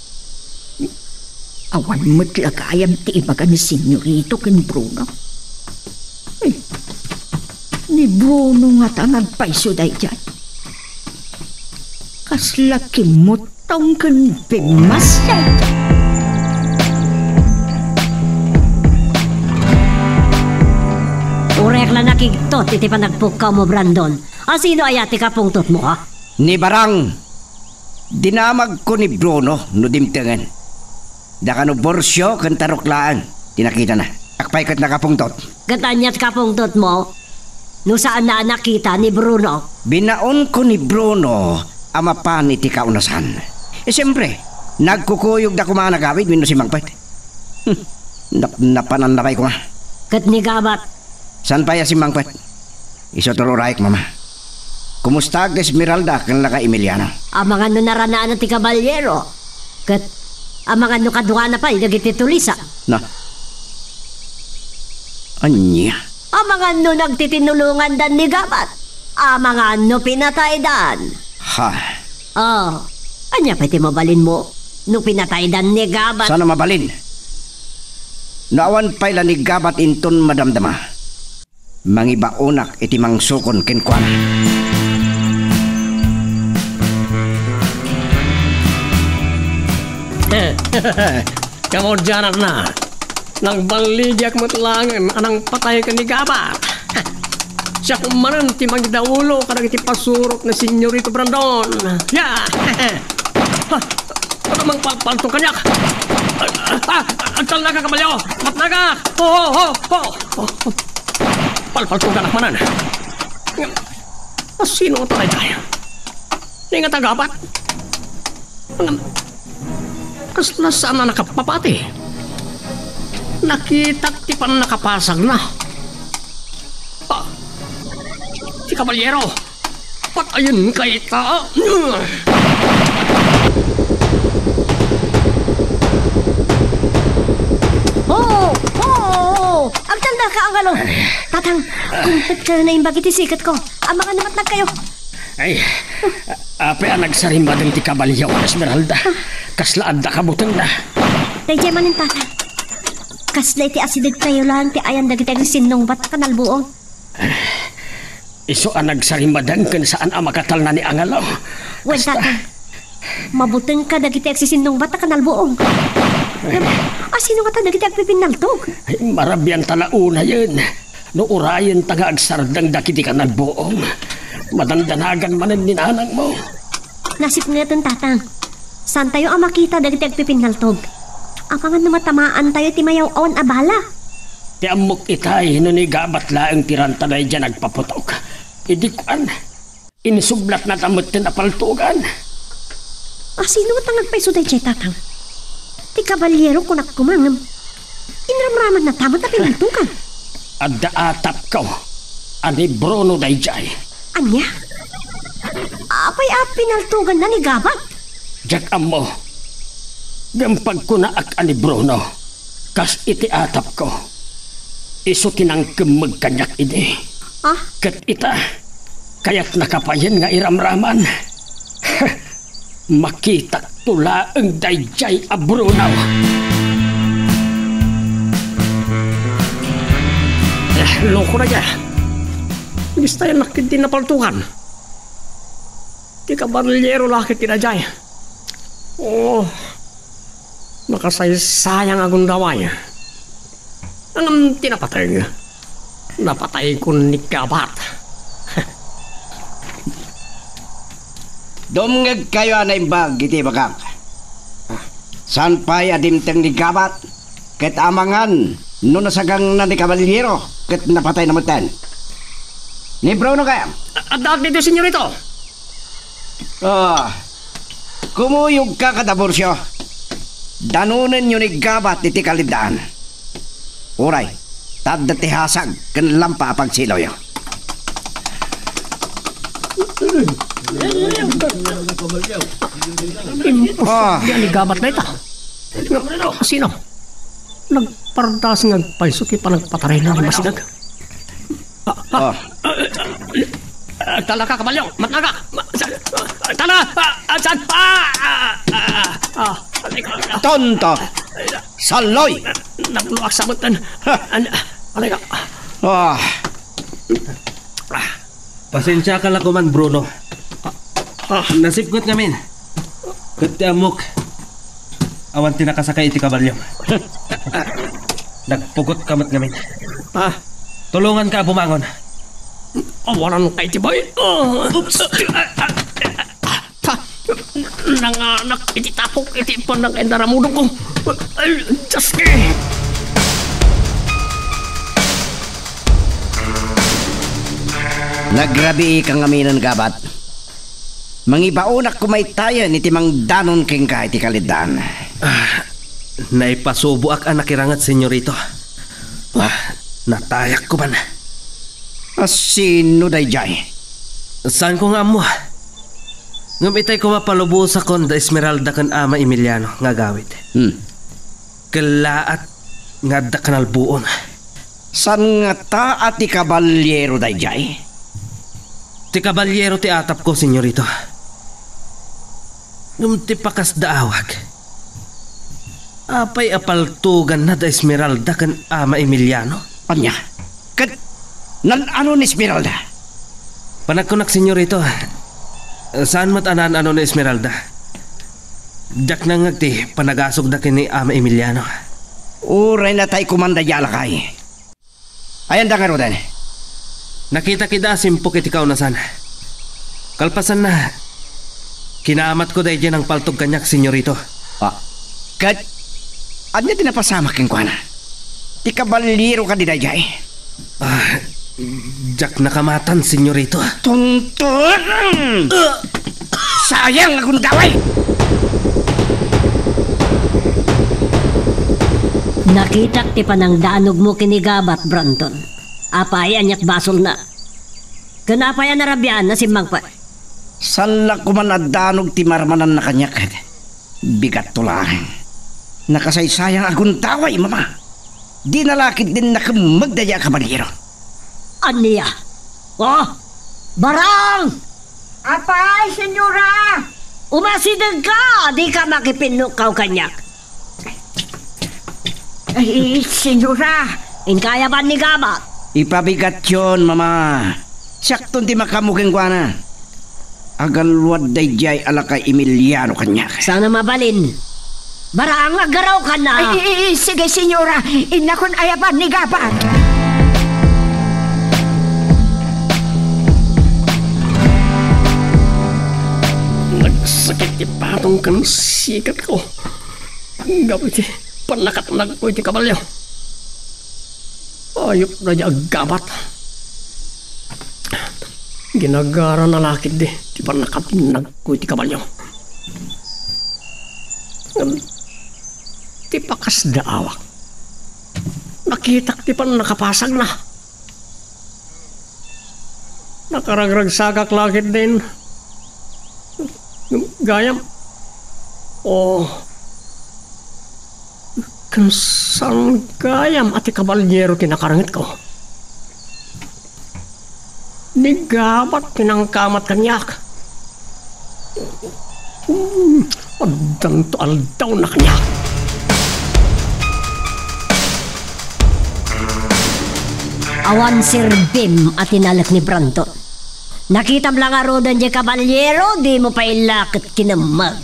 Awan met la gayam ti ibaga ni Senyorito ken Bruno. Ay, ni Bruno ngata nga agpayso daydiay. Kasla kimuttong ken bimmas daydiay. Uray ak la nakigtot iti panagpukkawmo, Brandon. A, sino aya ti kapungtotmo, ha? Ni Barang. Dinamagko ni Bruno no dimtengen. Da kano Borcio ken Tarok laeng ti nakitana. Ak pay ket nakapungtot. Ket ania ti kapungtotmo no saanna a nakita ni Bruno? Binaonko ni Bruno a mapan iti kaunasan. E, siempre, nagkukuyogda koma a nagawid wenno simmangpet. Hmm, nap-, napananna pay koma. Ket ni Gabat? Saan pay a simmangpet? Isu ti urayek, Mama. Kumustaak ti Esmeralda ken la ka Emiliano? Amangan no naranaanna ti kabalyero. Ket amangan no kaduana pay dagiti tulisan. Na. Ania? Amangan no nagtitinulongandan ni Gabat. Amangan no pinataydan. Ha? Oh, ania pay ti mabalinmo no pinataydan ni Gabat? Saan a mabalin? No awan pay la ni Gabat inton madamdama, mangibaonak iti mangsukon kenkuana. Kamudianakna, nagballigiak met laengen a nangpatay ken ni Gabat. Siak manen ti mangidaulo kadagiti pasurot ni Senyorito Brandon. Ya! Ha! Ano mang palpalto kaniak? Ah! Agtalnaka, kabalyo! Matnaka! Ho, ho, ho, ho! Palpaltoganak manen. Sino nga talaga? Ni nga tagapat? Ngem, kasla saan a nakapapati? Nakitak ti pannakapasagna. Ah, ti kabalyero, patayenka ita. Oo, oo, oo. Agtalnaka, angalo. Tatang, kumpet ka na imbag iti siketko. Amangan no matnag kayo. Ay, apay a nagsarimmadeng ti kabalyo, Esmeralda. Kasla adda kabutengna. Daydiay manen, Tatang. Kasla iti asideg tayo lang ti ayan dagiti agsinnungbat a kanalbuong. Isu a nagsarimmadeng ken saan a makatalna ni angalo. Wen, Tatang. Mabutengka dagiti agsisinnungbat a kanalbuong. Ngem, asino ngata dagiti agpipinnaltog? Ay, marabian ta la unayen. No urayenta nga agsardeng dagiti kanalbuong, madandanagan manen ni nanangmo. Nasipngeten, Tatang. Saantayo a makita dagiti agpipinnaltog. Amangan no matamaantayo ti mayaw-awan a bala. Ti ammok itay no ni Gabat laeng ti ranta daydiay nagpaputok. Idi kuan, insublatnata metten a paltogan. Asino met a nagpayso daydiay, Tatang? Ti kabalyero kunak koma ngem inramramannata met a pinaltogan. Adda atapko a ni Bruno daydiay. Ania? Apay a pinaltoganna ni Gabat? Diak ammo. Ngem pagkunaak a ni Bruno, kas iti atapko, isu ti nangkemmeg kaniak idi. Ah? Ket ita, kayatnaka payen nga iramraman. Makitakto laeng daydiay a Bruno. Eh, loko na dia. Bistayan nakit din napaltukan. Ti kabalyero la ket ti daydiay. Oh, makasaysayang a gundaway. Ngem ti napateg, napatay kun ni Gabat. Dumngegkayo a naimbag iti ibagak. Saan pay a dimteng ni Gabat, ket amangan no nasagangna ni kabalyero ket napatayna metten. Ni Bruno kaya? A-, adda ditoy, senyorito. Ah, kumuyogka kada Borcio. Danonenyo ni Gabat iti kaleddaan. Uray, ta adda ti hasag ken lampa a pagsiloyo. Imposible ni Gabat dayta. Sino? Nagpardas nga agpayso ti panagpatarayna ni Masidag. Ah, ah, ah, ah, tala ka, kabalyo! Matnaka! Ma-, sa-, ah, tala! Ah, ah, saan? Ah, ah, ah, ah, ah, aray ko. Tonto! Saloy! Nagluak sa matan. Ha! An-, aray ko. Ah. Pasensiaka la koman, Bruno. Ah. Nasipnget ngamin. Ket ti ammok, awan ti nakasakay iti kabalyo. Nagpugotka met ngamin. Ah. Tulonganka a bumangon. Awanan kay ti bay. Ah. Oops. Ah, ah, ah, ah. Nanganak iti tapok iti pananginaramudko. Ay, Diyos ko! Nagrabiika ngamin, Gabat. Mangibaonak koma itayen iti mangdanon kenka iti kaleddaan. Ah, naipasuboak a nakiranget, senyorito. Ah, natayak koman. A sino daydiay? Saanko nga ammo. Ngem itay koma palubosakon da Esmeralda ken Ama Emiliano nga agawid. Hmm. Kellaat nga adda kanalbuon. Saan ngata a ti kabalyero daydiay? Ti kabalyero ti atapko, senyorito. Ngem ti pakasdaawak, apay a paltuganna da Esmeralda ken Ama Emiliano? Ania? Ket naan-ano ni Esmeralda? Panagkunak, senyorito, saan met a naan-ano ni Esmeralda. Diak nangngeg ti panagasogda ken ni Ama Emiliano. Uray natay koman daydiay a lakay. Ayanda ngaruden? Nakitak ida a simpok iti kaunasan. Kalpasanna, kinaamatko daydiay nangpaltog kaniak, senyorito. Ah, ket ania ti napasamak kenkuana? Ti kabalyero kadi daydiay? Ah, diak nakamatan, senyorito. Tunton! Sayang a gundaway! Nakitak ti panangdanogmo ken ni Gabat, Brandon. Apay, aniat basolna? Ken apay a narabiaanna, simmangpet? Saan la koman a danog ti marmananna kaniak. Bigatto laeng. Nakasaysayang a gundaway, Mama. Dina la ketdin nakemmeg daydiay a kabalyero. Ania? Oh, Barang! Apay, senyora? Umasidegka! Dika makipinnukkaw kaniak. Ay, senyora. Inka ayaban ni Gabat? Ipabigatyon, Mama. Siakton ti makaammo kenkuana. Agalwad daydiay a lakay Emiliano kaniak. Saan a mabalin. Barang, aggarawkanna. Ay, i-, i-, sige, senyora. Innakon ayaban ni Gabat. Nagsakit ti patong ken sikatko. Gapu iti pannakatnagko iti kabalyo. Ayupna diay aggabat. Ginagarana la ketdi ti pannakatnagko iti kabalyo. Ngem ti pakasdaawak, nakitak ti pannakapasagna. Nakaragragsakak la ketdin. Gayam. Oh. Ken saan gayam a ti kabalyero ti nakarengetko? Ni Gabat ti nangkaamat kaniak. Hmm, addanto aldawna kaniak. Awan serbim a tinalek ni Brandon. Nakitam la ngaruden diay kabalyero, dimo pay la ket kinemmeg.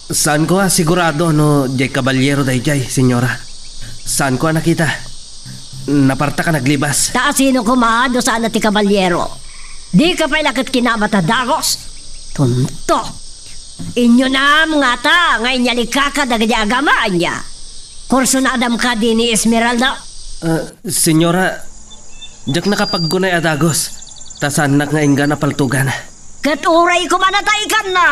Saanko a sigurado no diay kabalyero daydiay, senyora. Saanko a nakita. Napartak a naglibas. Ta asino koma no saan a ti kabalyero? Dika pay la ket kinaamat a dagus? Tunto! Inyunam ngata nga inyalikaka dagiti agama, ania? Kursunadam kadi ni Esmeralda? Ah, senyora, diak nakapaggunay a dagus, ta saannak nga inggan a paltugan. Ket uray koma nataykanna!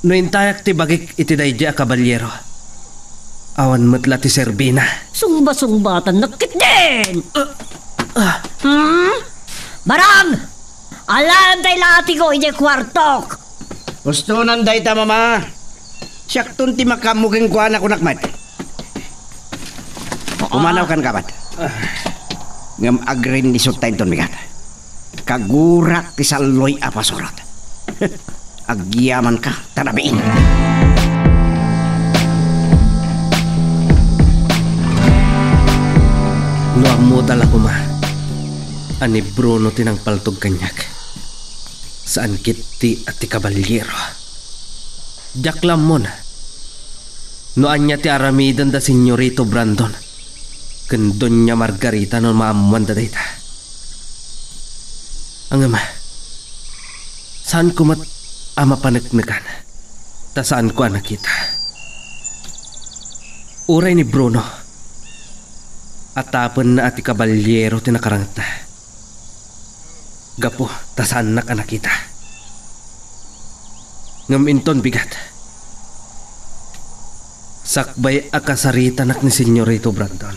No intayak ti bagik iti daydiay a kabalyero, awan met la ti serbina. Sungba-sungbatannak ketdin! Ah, ah. Hmm? Barang! Alaem tay latigo idiay kuartok! Ustonan dayta, Mama. Siakton ti makaammo kenkuana, kunak met. Pumanaw kan, kabat. Ngem agrinnisutta inton bigat. Kagurak ti salloy a pasurot. Agyamanka, ta rabiin. No ammoda la koma a ni Bruno ti nangpaltog kaniak, saan ketdi a ti kabalyero. Diak la ammon no ania ti aramiden da Senyorito Brandon ken Doña Margarita no maammoanda dayta. Ngem, saanko met a mapaneknekan, ta saanko a nakita. Uray ni Bruno, atapenna a ti kabalyero ti nakarangtna. Gapu ta saannak a nakita. Ngem inton bigat, sakbay a kasaritanak ni Senyorito Brandon.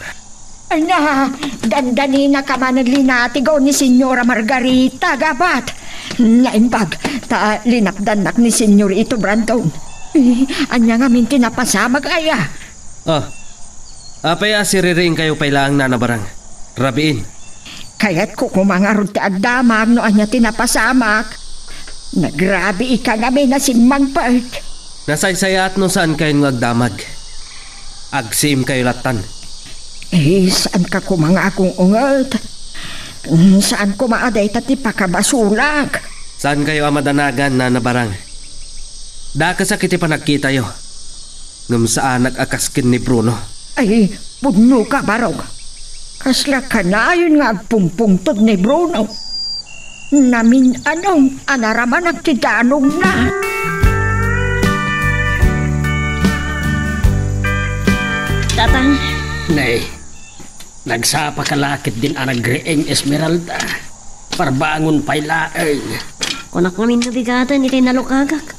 Ania, dandaninaka manen linatigo ni Senyora Margarita, gabat. Naimbag, ta linapdannak ni Senyorito Brandon. Eh, ania ngamin ti napasamak aya? Ah, apay a siririingkayo pay laeng, Nana Barang? Rabiin. Kayatko koma ngarud ti agdamag no ania ti napasamak. Nagrabiika ngamin a simmangpet. Nasaysayaat no saankayon nga agdamag. Agsiimkayo lattan. Eh, saanka koma nga agung-unget. Mm, saan koma a dayta ti pakabasolak. Saankayo a madanagan, Nana Barang. Dakesak iti panagkitayo. Ngem saanak a kas ken ni Bruno. Ay, pudnoka, Barong. Kasla kanayon nga agpumpungtod ni Bruno. Namin-anom a naramanak ti danogna. Tatang. Nay, nagsapaka la ketdin a nagriing, Esmeralda. Parbangon pay laeng. Kunak ngamin no bigaten itay nalukagak.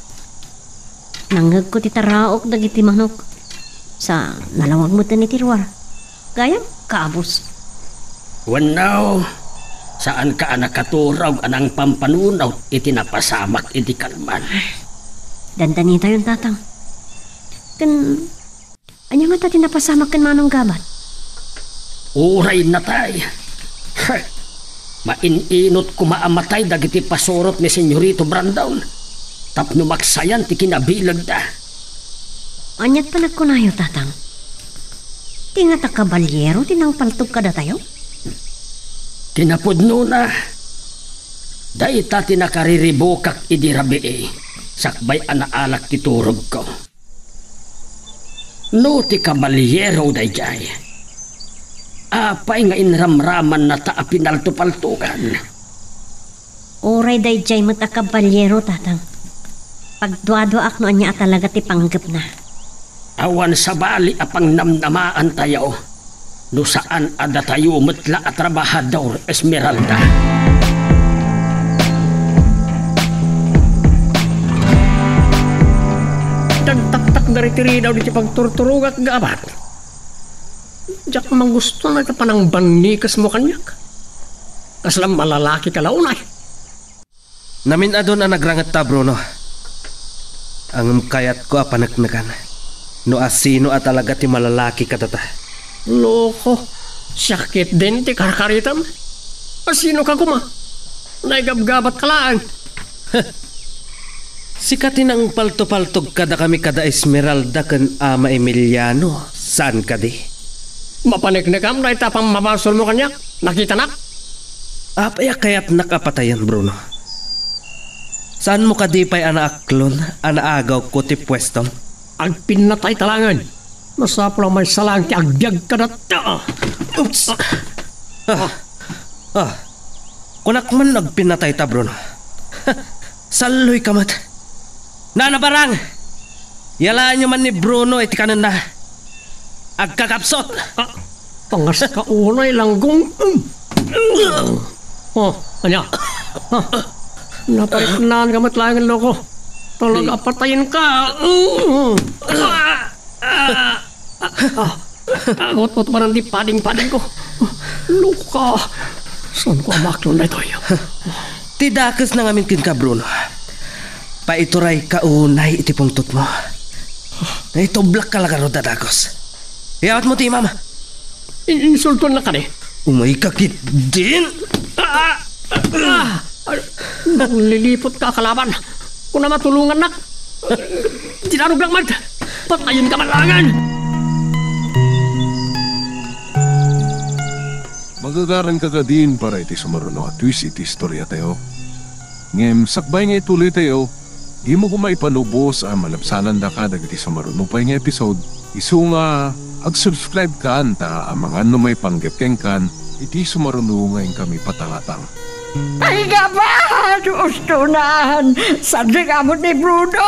Nangngegko ti taraok dagiti manok. Sa nalawag metten iti ruar. Gayam, kabus. Wenno, saanka a nakaturog a nangpampanunot iti napasamak idi kalman? Dandanitayon, Tatang. Ken, ania ngata ti napasamak ken Manong Gabat? Uray natay. Main-inot koma a matay dagiti pasurot ni Senyorito Brandon tapno maksayan ti kinabilegda. Ania't panagkunayo, Tatang? Ti ngata kabalyero ti nangpaltog kadatayo? Kinapudnona, dayta ti nakariribukak idi rabii, sakbay a naalak ti turogko. No ti kabalyero daydiay, apay nga inramramannata a pinaltopaltogan? Uray daydiay met a kabalyero, Tatang. Pagduaduaak no ania a talaga ti panggepna. Awan sabali a pangnamnamaantayo no saan a datayo met la a trabahador, Esmeralda. Dagtaktak dagiti ridaw diti pagturturogak, Gabat. Diak magusto nga panangbannikesmo kaniak. Kasla malalaki ka la unay. Namin-adon a nagrangetta, Bruno. Ngem kayatko a paneknekan no asino a talaga ti malalaki kadata. Loko, siak ketdin ti karkaritam. Asino ka koma? Naigabgabat ka laeng. Sika ti nangpaltopaltog kadakami kada Esmeralda ken Ama Emiliano, saan kadi? Mapaneknekam dayta pammabasolmo kaniak? Nakitanak? Apay a kayatnak a patayen, Bruno? Saanmo kadi pay a naaklon a naagawko ti puestom? Agpinnatayta laengen. Masapul a maysa laeng ti agbiag kadatta. Oops! Ah, ah, kunak man agpinnatayta, Bruno. Salloyka met. Nana Barang! Yalaenyo man ni Bruno iti kanenna. Agkakapsut! Ah, pangaska unay, Langgong. Oh, ania? Ah, napaiknaan ka met laeng, loko. Talaga, patayen ka. Mm. Ah, ah, ah, ah, Agot-ot manen ti pading-pading ko. Luka, saan ko a maaklon daytoy? Ti dakesna ngamin kenka, Bruno. Paituray ka unay iti pungtotmo. Naitublak ka la ngarud a dagus. Iyawatmo ti imam. In-, insultoennak kadi. Umay ka ketdin. Ah! Ah! Ah! Nangliliput ka, kalaban. Kunam a tulongannak. Dinarugnak met. Patayen ka man laengen. Magagaran ka kadin para iti sumaruno a twist iti istoriatayo. Ngem sakbay nga ituloytayo, dimo koma ipanubos a malabsanandaka dagiti sumaruno pay nga episode. Isu nga ag-subscribe kan ta amangan no maipanggep kenkan iti sumaruno nga inkami patangatang. Ay, gabat! Ustonan! Sadri amot ni Bruno!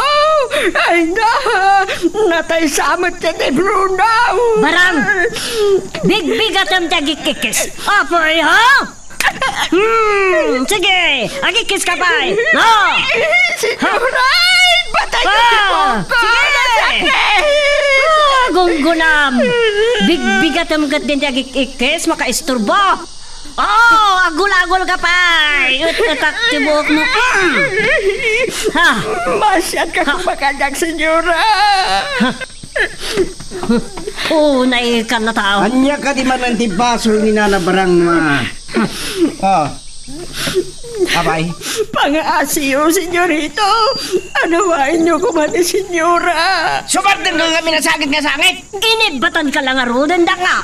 Ay, na! Natay sa amot ni Bruno! Barang! Bigbigatem ti agik-ikkis! Apo, iho! Hmm, sige, agik-ikkis ka pay. No. Siguro, ay, patay ko, ah, sige. Nasakit. Ah, gunggunam. Bigbigatem ket din ti agik-ikkis, makaisturbo. Oh, agul-agul ka pay. Ut-utak ti buokmo. Mm. Ha. Masyat ka kumakajak, senyora. Ha. Oo, naikan na tao. Ania kadi manen ti basol ni Nana Barang, ma? Oh. Apay? Pangaasiyo, senyorito. Anawaenyo koma ni senyora. Sumardeng nga minasakit nga sangit. Ginibatan ka lang aruden, dakla.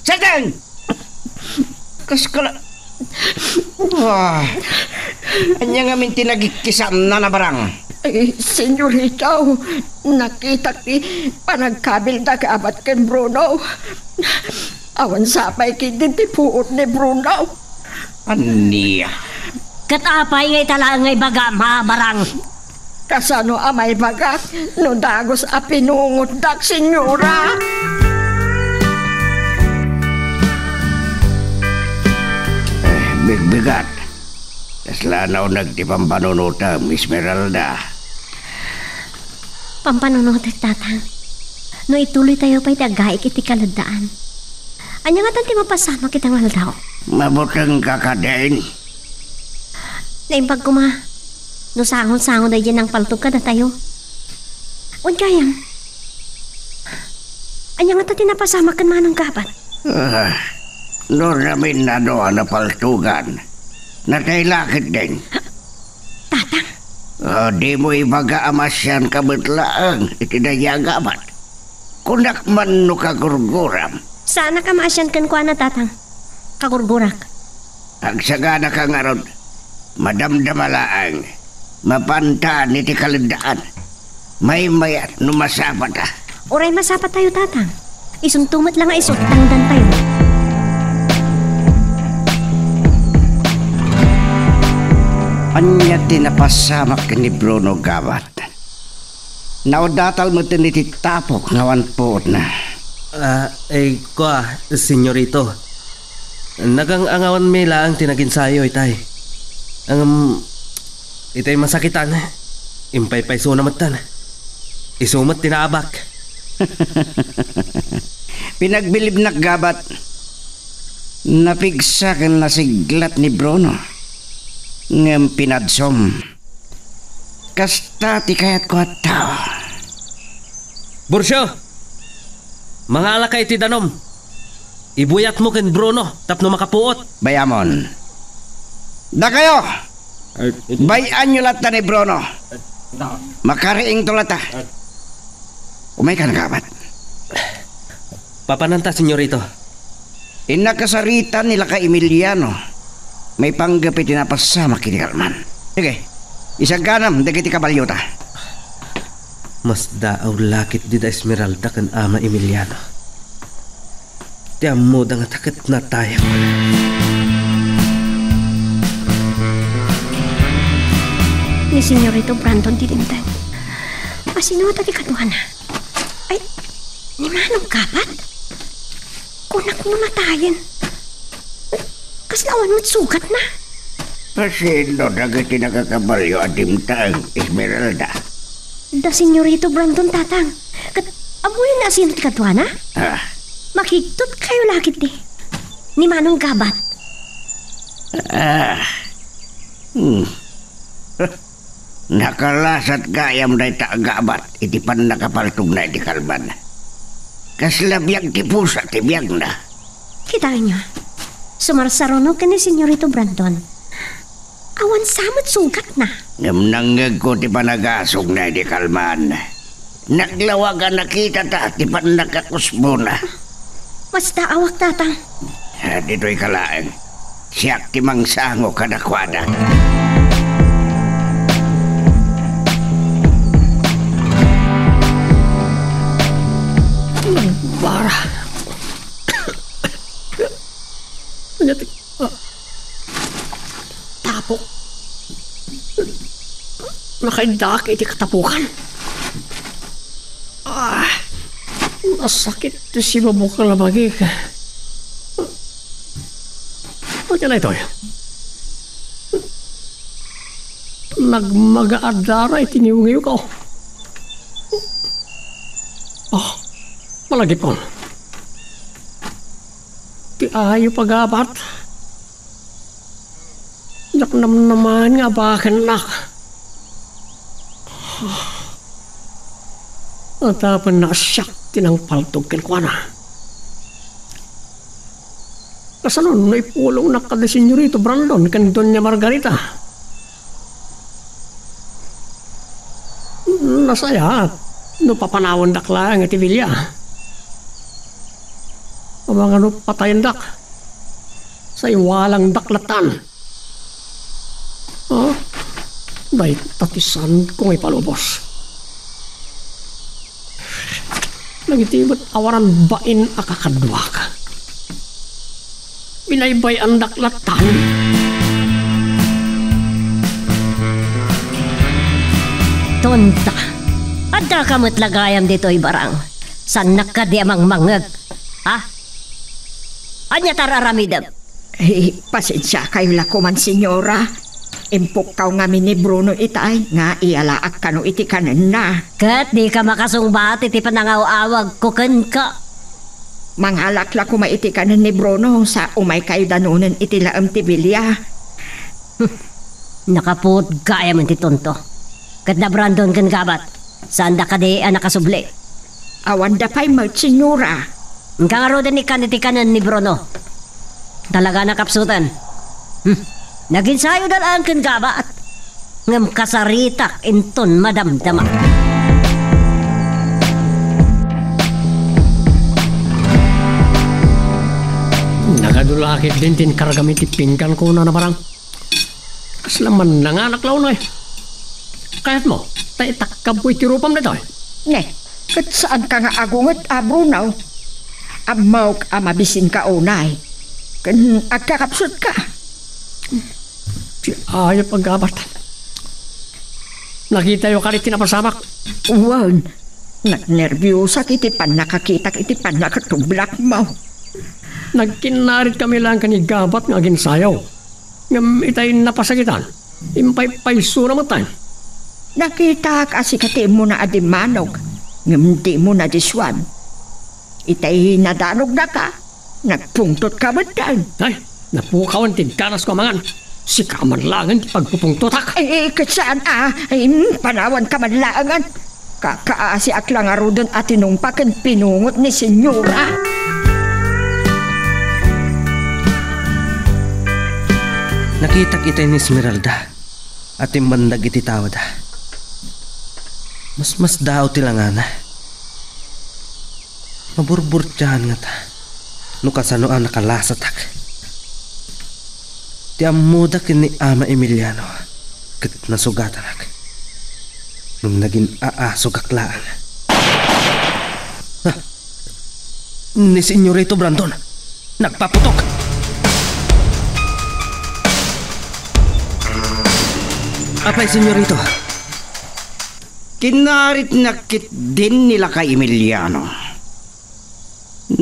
Sardeng! Kas kala-, ah, ania ngamin ti nagikkisan, Nana Barang? Ay, senyorito, nakitak ti panagkabilda ti abat ken Bruno. Awan sapay ketdin ti puot ni Bruno. Ania? Ket apay nga ita laeng nga ibagam, a Barang? Kasano a maibagak no dagus a pinungotdak, senyora? Eh, bigbigat. Kasla nauneg ti pampanunotem, Esmeralda. Pampanunotek, Tatang. No ituloytayo pay ti aggaik iti kaleddaan, ania ngatan ti mapasamak ita nga aldaw? Mabuteng ka kadin? Naimbag koma no sangon-sango daydiay nangpaltog kadatayo. Wen gayam, ania ngata ti napasamak ken manang gabat? Ah, no ramin na do a napaltogan, natay la ketdin. Tatang? Ah, dimo ibaga a maasianka met laeng iti daydiay a gabat. Kunak man no kagurguram. Saanak a maasian kenkuana, Tatang. Kagurgurak. Agsaganaka ngarud, madamdama laeng. Mapantan iti kaleddaan. Maymayat no masapata. Uray masapatayo, Tatang. Isunto met la nga isu, tangdantayo. Ania ti napasamak ken ni Bruno, gabat? Naudatal metten iti tapok nga awan puotna. Ah, eh, kua, senyorito. Nagang-angawanmi laeng ti naginsayo itay. Ngem, itay masakitan, impaypaysona metten. Isu met ti naabak. Pinagbilibnak, gabat. Napigsa ken nasiglat ni Bruno. Ngem pinadsom. Kasta ti kayatko a tao. Burcio! Mangalaka iti danum. Ibuyatmo ken Bruno tapno makapuot. Bayamon. Dakayo! Ay, bay-anyo latta ni Bruno. Makariingto latta. Umaykan, gabat. Papananta, senyorito. Innak kasaritan ni Laka Emiliano maipanggep iti napasamak iti kalman. Sige, isaganam dagiti kabalyota. Masdaaw la ketdi da Esmeralda ken Ama Emiliano. Ti ammoda ngata ket natayakon. Ni Senyorito Brandon ti dimteng. Asino ngata ti kaduana? Ay, ni Manong Gabat? Kunak no natayen. Kasla awan met sugatna. Kasino dagiti nakakabalio a dimteng, Esmeralda? Da Senyorito Brandon, Tatang. Ket ammoyo no asino ti kaduana? Ah. Makigtot kayo la ketdi. Ni Manong Gabat. Ah. Hmm. Nakalasat gayam dayta a Gabat iti pannakapaltogna iti kalban. Kasla biag ti pusa ti biagna. Kitaenyo, sumarsaruno ken ni Senyorito Brandon. Awan sa met sungkatna. Ngem nangngegko ti panagasongna idi kalman. Naglawag a nakitata ti pannakakusbona. Mastaawak, Tatang. Ah, ditoy ka laeng. Siak ti mangsango kadakuada. Bara. Ania ti, ah, tapok. Nakaiddaak iti katapokan. Ah, nasakit ti sibabok a labagik. Ania daytoy? Nagmaga a dara iti ngiwngiwko. Ah, malagipon. Ti ayup a Gabat. Diak namnamaen nga abakennak. Adapenna a siak ti nangpaltog kenkuana. Kasano no ipulongnak kada Senyorito Brandon ken Doña Margarita? Nasayaat no papanawendak laeng iti bilia. Amangan no patayendak, sa iwalangdak lattan. Ah, dayta ti saanko nga ipalubos. Dagiti met awanan bain a kakaduak, binaybay-andak lattan. Tonta, addaka met la gayam ditoy barang. Saannak kadi a mangmangngeg? Ha? Ania ti ar-aramidem? Eh, pasensiakayo la koman, senyora. Impukkaw ngamin ni Bruno itay nga iyalaak kano iti kanenna. Ket dika makasungbat iti panangaw-awagko kenka. Mangalak la koma iti kanen ni Bruno sa umaykayo danunen iti laem ti bilia. Nakapuot gayamen ti tonto. Ket da Brandon ken Gabat, saanda kadi a nakasubli? Awanda pay met, senyora. Inka ngaruden ikkan iti kanen ni Bruno. Talaga a nakapsuten. Hmm. Naginsayoda laeng ken Gabat. Ngem kasaritak inton madamdama. Nagadu la ketdin ti inkargam iti pinggan, kunana, barang. Kasla mannanganak la unay. Kayatmo, ta itakkabko iti rupam daytoy? Ne, ket saanka nga agunget a Bruno. Ammok a mabisinka unay. Ken agkakapsutka. Ti ayup a Gabat. Nakitayo kadi ti napasamak? Wen, nagnerbiosak iti pannakakitak iti pannakatublakmo. Nagkinnaritkami laeng ken ni Gabat nga aginsayaw. Ngem itay napasakitan, impaypaysona metten. Nakitak a sika ti immuna a dimmanog, ngem dimo nadisuan. Itay nadanognaka, nagpungtotka metten. Ay, napukawen ti ganasko a mangan. Sika man laengen ti pagpupungtotak. Ay, ay, ket saan a, ay, mm, panawanka man laengen. Kakaasiak la ngaruden a tinungpa ken pinungot ni senyora. Nakitak itay ni Esmeralda a timmandag iti tawada. Masmasdaaw ti langana. Maburburtiaan ngata no kasano a nakalasatak. Ti ammoda ken ni Ama Emiliano ket nasugatanak. Ngem nagin-aasugak laeng. Ah! Ni Senyorito Brandon, nagpaputok! Apay, Senyorito? Kinnaritnak ketdin ni lakay Emiliano.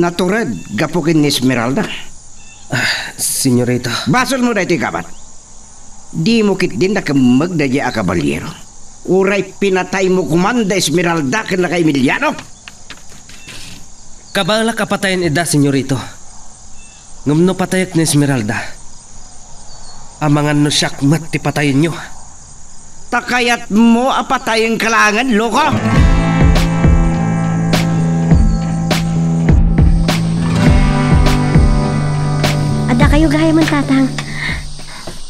Natured gapu ken ni Esmeralda. Ah, Senyorito. Basolmo daytoy, Gabat. Dimo ketdin nakemmeg daydiay a kabalyero? Uray pinataymo koman da Esmeralda ken naka Emiliano? Kabaelak a patayen ida, Senyorito. Ngem no patayek ni Esmeralda, amangan no siak met ti patayenyo. Ta kayatmo a patayenka laengen, loko? Adda kayo gayamen, Tatang.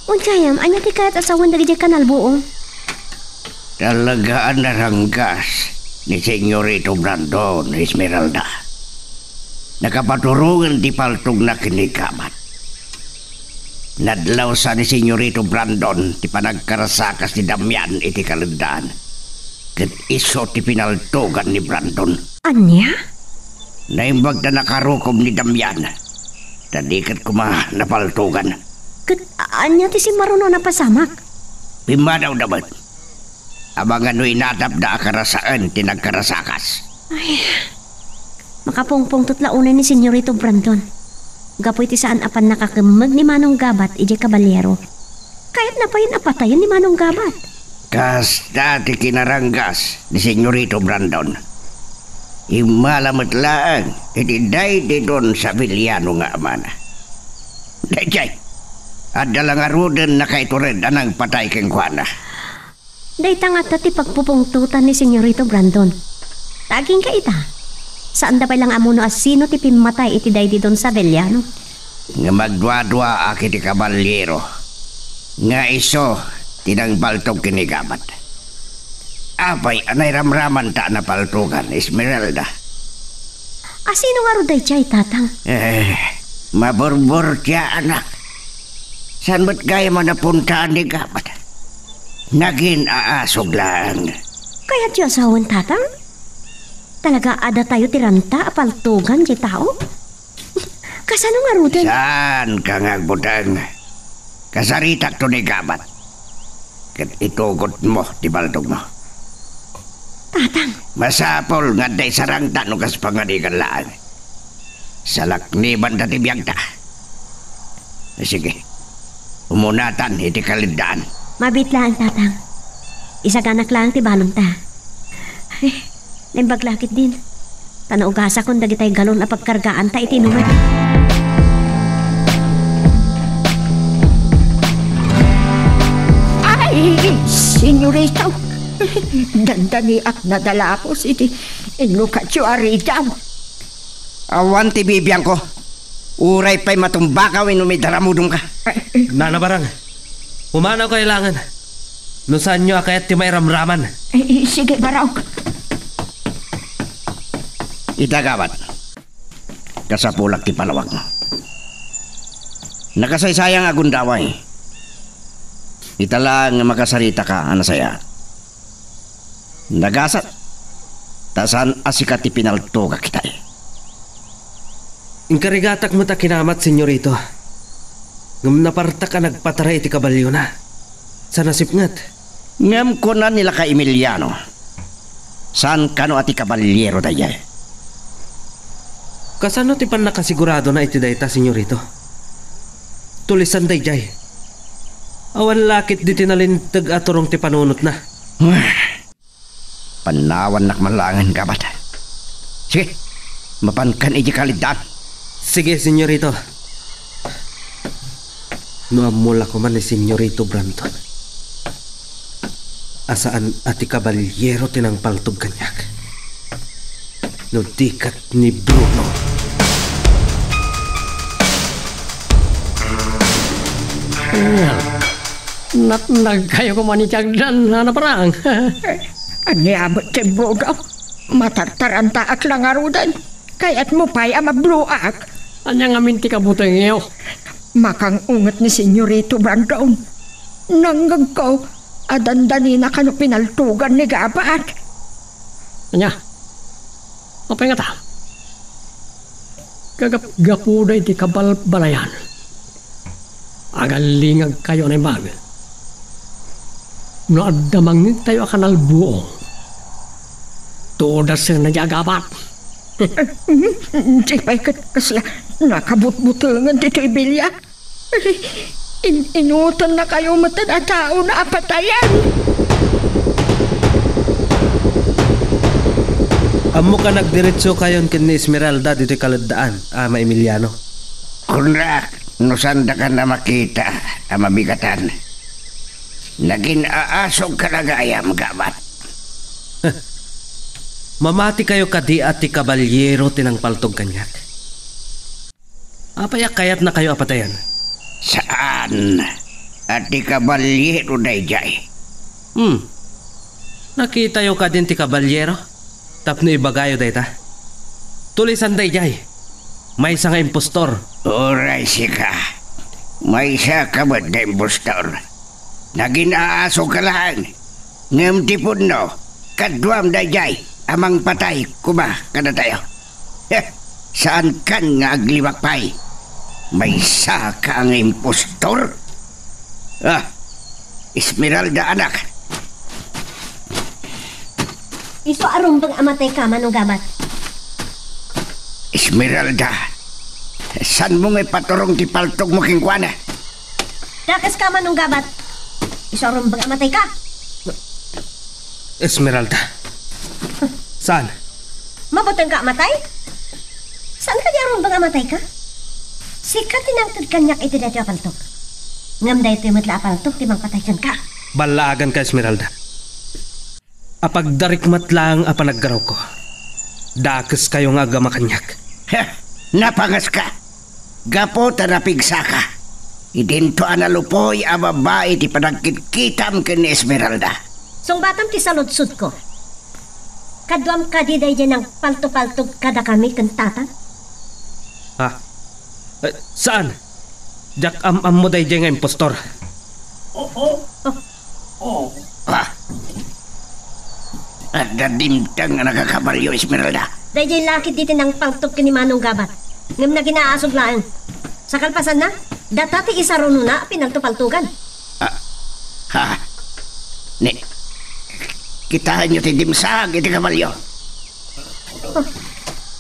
Wen gayam, ania ti kayat a sawen dagidiay kanalbuong? Talaga a naranggas ni Senyorito Brandon, Esmeralda. Nakapaturongen ti paltogna ken ni Gabat. Nadlawsa ni Senyorito Brandon ti panagkarasakas ni Damian iti kaleddaan, ket isu ti pinaltogan ni Brandon. Ania? Naimbag ta nakarukob ni Damian, ta di ket koma napaltogan. Ket a-, ania ti simmaruno a napasamak? Pimmadawda met. Amangan no inatapda a karasaen ti nagkarasakas. Ay, makapungpungtot la unay ni Senyorito Brandon. Gapu iti saan a pannakakemmeg ni Manong Gabat idiay kabalyero. Kayatna payen a patayen ni Manong Gabat. Kasta ti kinaranggas ni Senyorito Brandon. Immala met laeng iti daydi Don Saviliano nga amana. Daydiay, adda la ngaruden nakaitured a nangpatay kenkuana. Dayta ngata ti pagpupungtotan ni Senyorito Brandon. Ta agingga ita, saanda pay la nga ammo no asino ti pimmatay iti daydi Don Saviliano. Ngem agduaduaak iti kabalyero nga isu ti nangpaltog ken ni Gabat. Apay a nairamramanta a napaltogan, Esmeralda? Asino ngarud daydiay, Tatang? Eh, maburbur ti anak. Saan met gayam a napuntaan ni Gabat? Nagin-aasog laeng. Kayatyo a sawen, Tatang? Talaga a datayo ti ranta a paltogan diay tao? Kasano ngaruden? Saanka nga agbuteng. Kasaritakto ni Gabat. Ket itugotmo ti paltogmo. Tatang. Masapul nga adda isarangta no kas pangarigan laeng. Salaknibanta ti biagta. Sige, umunatan iti kaleddaan. Mabiit laeng, Tatang. Isaganak laeng ti balonta. Ay, naimbag la ketdin. Ta naugasakon dagitay galon a pagkargaanta iti inuman. Ay, senyorito! Dandaniak nadalapos iti inlukatyo a ridaw. Awan ti bibiangko. Uray pay matumbaka wenno midaramudongka. Nana Barang, pumanaw kayo laengen. No saanyo a kayat ti mairamraman. Eh, eh, sige, Barok. Ita, Gabat. Kasapulak ti panawagmo. Nakasaysayang a gundaway. Ita laeng nga makasaritaka a nasayaat. Nagasat, ta saan a sika ti pinaltogak itay. Inkarigatak met a kinamat, senyorito. Ngem napartak a nagpataray iti kabalyona. Sa nasipnget. Ngem kuna ni Laka Emiliano, saan kano a ti kabalyero daydiay? Kasano ti pannakasiguradona iti dayta, senyorito? Tulisan daydiay. Awan la ketdi ti nalinteg a turong ti panunotna. Pannawannak man laengen, Gabat. Sige, mapankan iti kaleddaan. Sige, senyorito. No ammo la koma ni Senyorito Brandon a saan a ti kabalyero ti nangpaltog kaniak, no di ket ni Bruno. Natnag kayo koma ni Jagdan, Nana Parang. Ania met ti Bruno? Matartarantaak la ngaruden. Kayatmo pay a mabloak? Ania ngamin ti kabutengyo? Makang-unget ni Senyorito Brandon. Nangngegko a dandanina kano pinaltogan ni Gabat. Ania? Apay ngata? Gagapgapuda iti kabalbalayan. Agallingagkayo a naimbag. No adda mangngegtayo a kanalbuong, tudasenna diay a Gabat. Di pay ket kasla nakabutbutengen ditoy bilia. In-inutennakayo metten a taona a patayen. Ammok a nagdiretsokayon ken ni Esmeralda ditoy kaleddaan, Ama Emiliano. Kunnak, no saandakan a makita a mabigatan. Nagin-aasogka la gayam, Gabat. Mamatikayo kadi a ti kabalyero ti nangpaltog kaniak? Apay a kayatnakayo a patayen? Saan a ti kabalyero daydiay. Hmm. Nakitayo kadin ti kabalyero tapno ibagayo dayta? Tulisan daydiay. Maysa nga impostor. Uray sika. Maysaka met nga impostor. Nagin-aasogka laeng. Ngem ti pudno, kaduam daydiay a mangpatay koma kadatayo. Heh, saankan nga agliwak pay. Maysaka nga impostor. Ah, Esmeralda, anak. Isu a rumbeng a matayka, Manong Gabat. Esmeralda, saanmo nga ipaturong ti paltogmo kenkuana? Dakeska, Manong Gabat. Isu a rumbeng a matayka. Esmeralda. Saan? Mabutengka a matay? Saan kadi a rumbeng a matayka? Sika ti nangted kaniak iti daytoy a paltog. Ngem daytoy met la a paltog ti mangpatay kenka. Ballaaganka, Esmeralda. Apagdarik met laeng a panaggarawko, dakeskayo nga agama kaniak. Heh, napangeska! Gapu ta napigsaka, idinto a nalupoy a babai ti panagkitkitam ken ni Esmeralda. Sungbatam ti saludsodko. Kaduam kadi daydiay nangpaltopaltog kadakami ken tatang? Ha? Eh, saan? Diak am-ammo daydiay nga impostor. Oh, oh. Oh. Ah. Adda dimteng a nakakabalio, Esmeralda. Daydiay lakit diti nangpaltog ken ni Manong Gabat. Ngem nagin-aasog laeng. Sa kalpasanna, data ti isarunona a pinaltopaltogan. Ah. Ha. Ni, kitaenyo ti dimsag iti kabalio.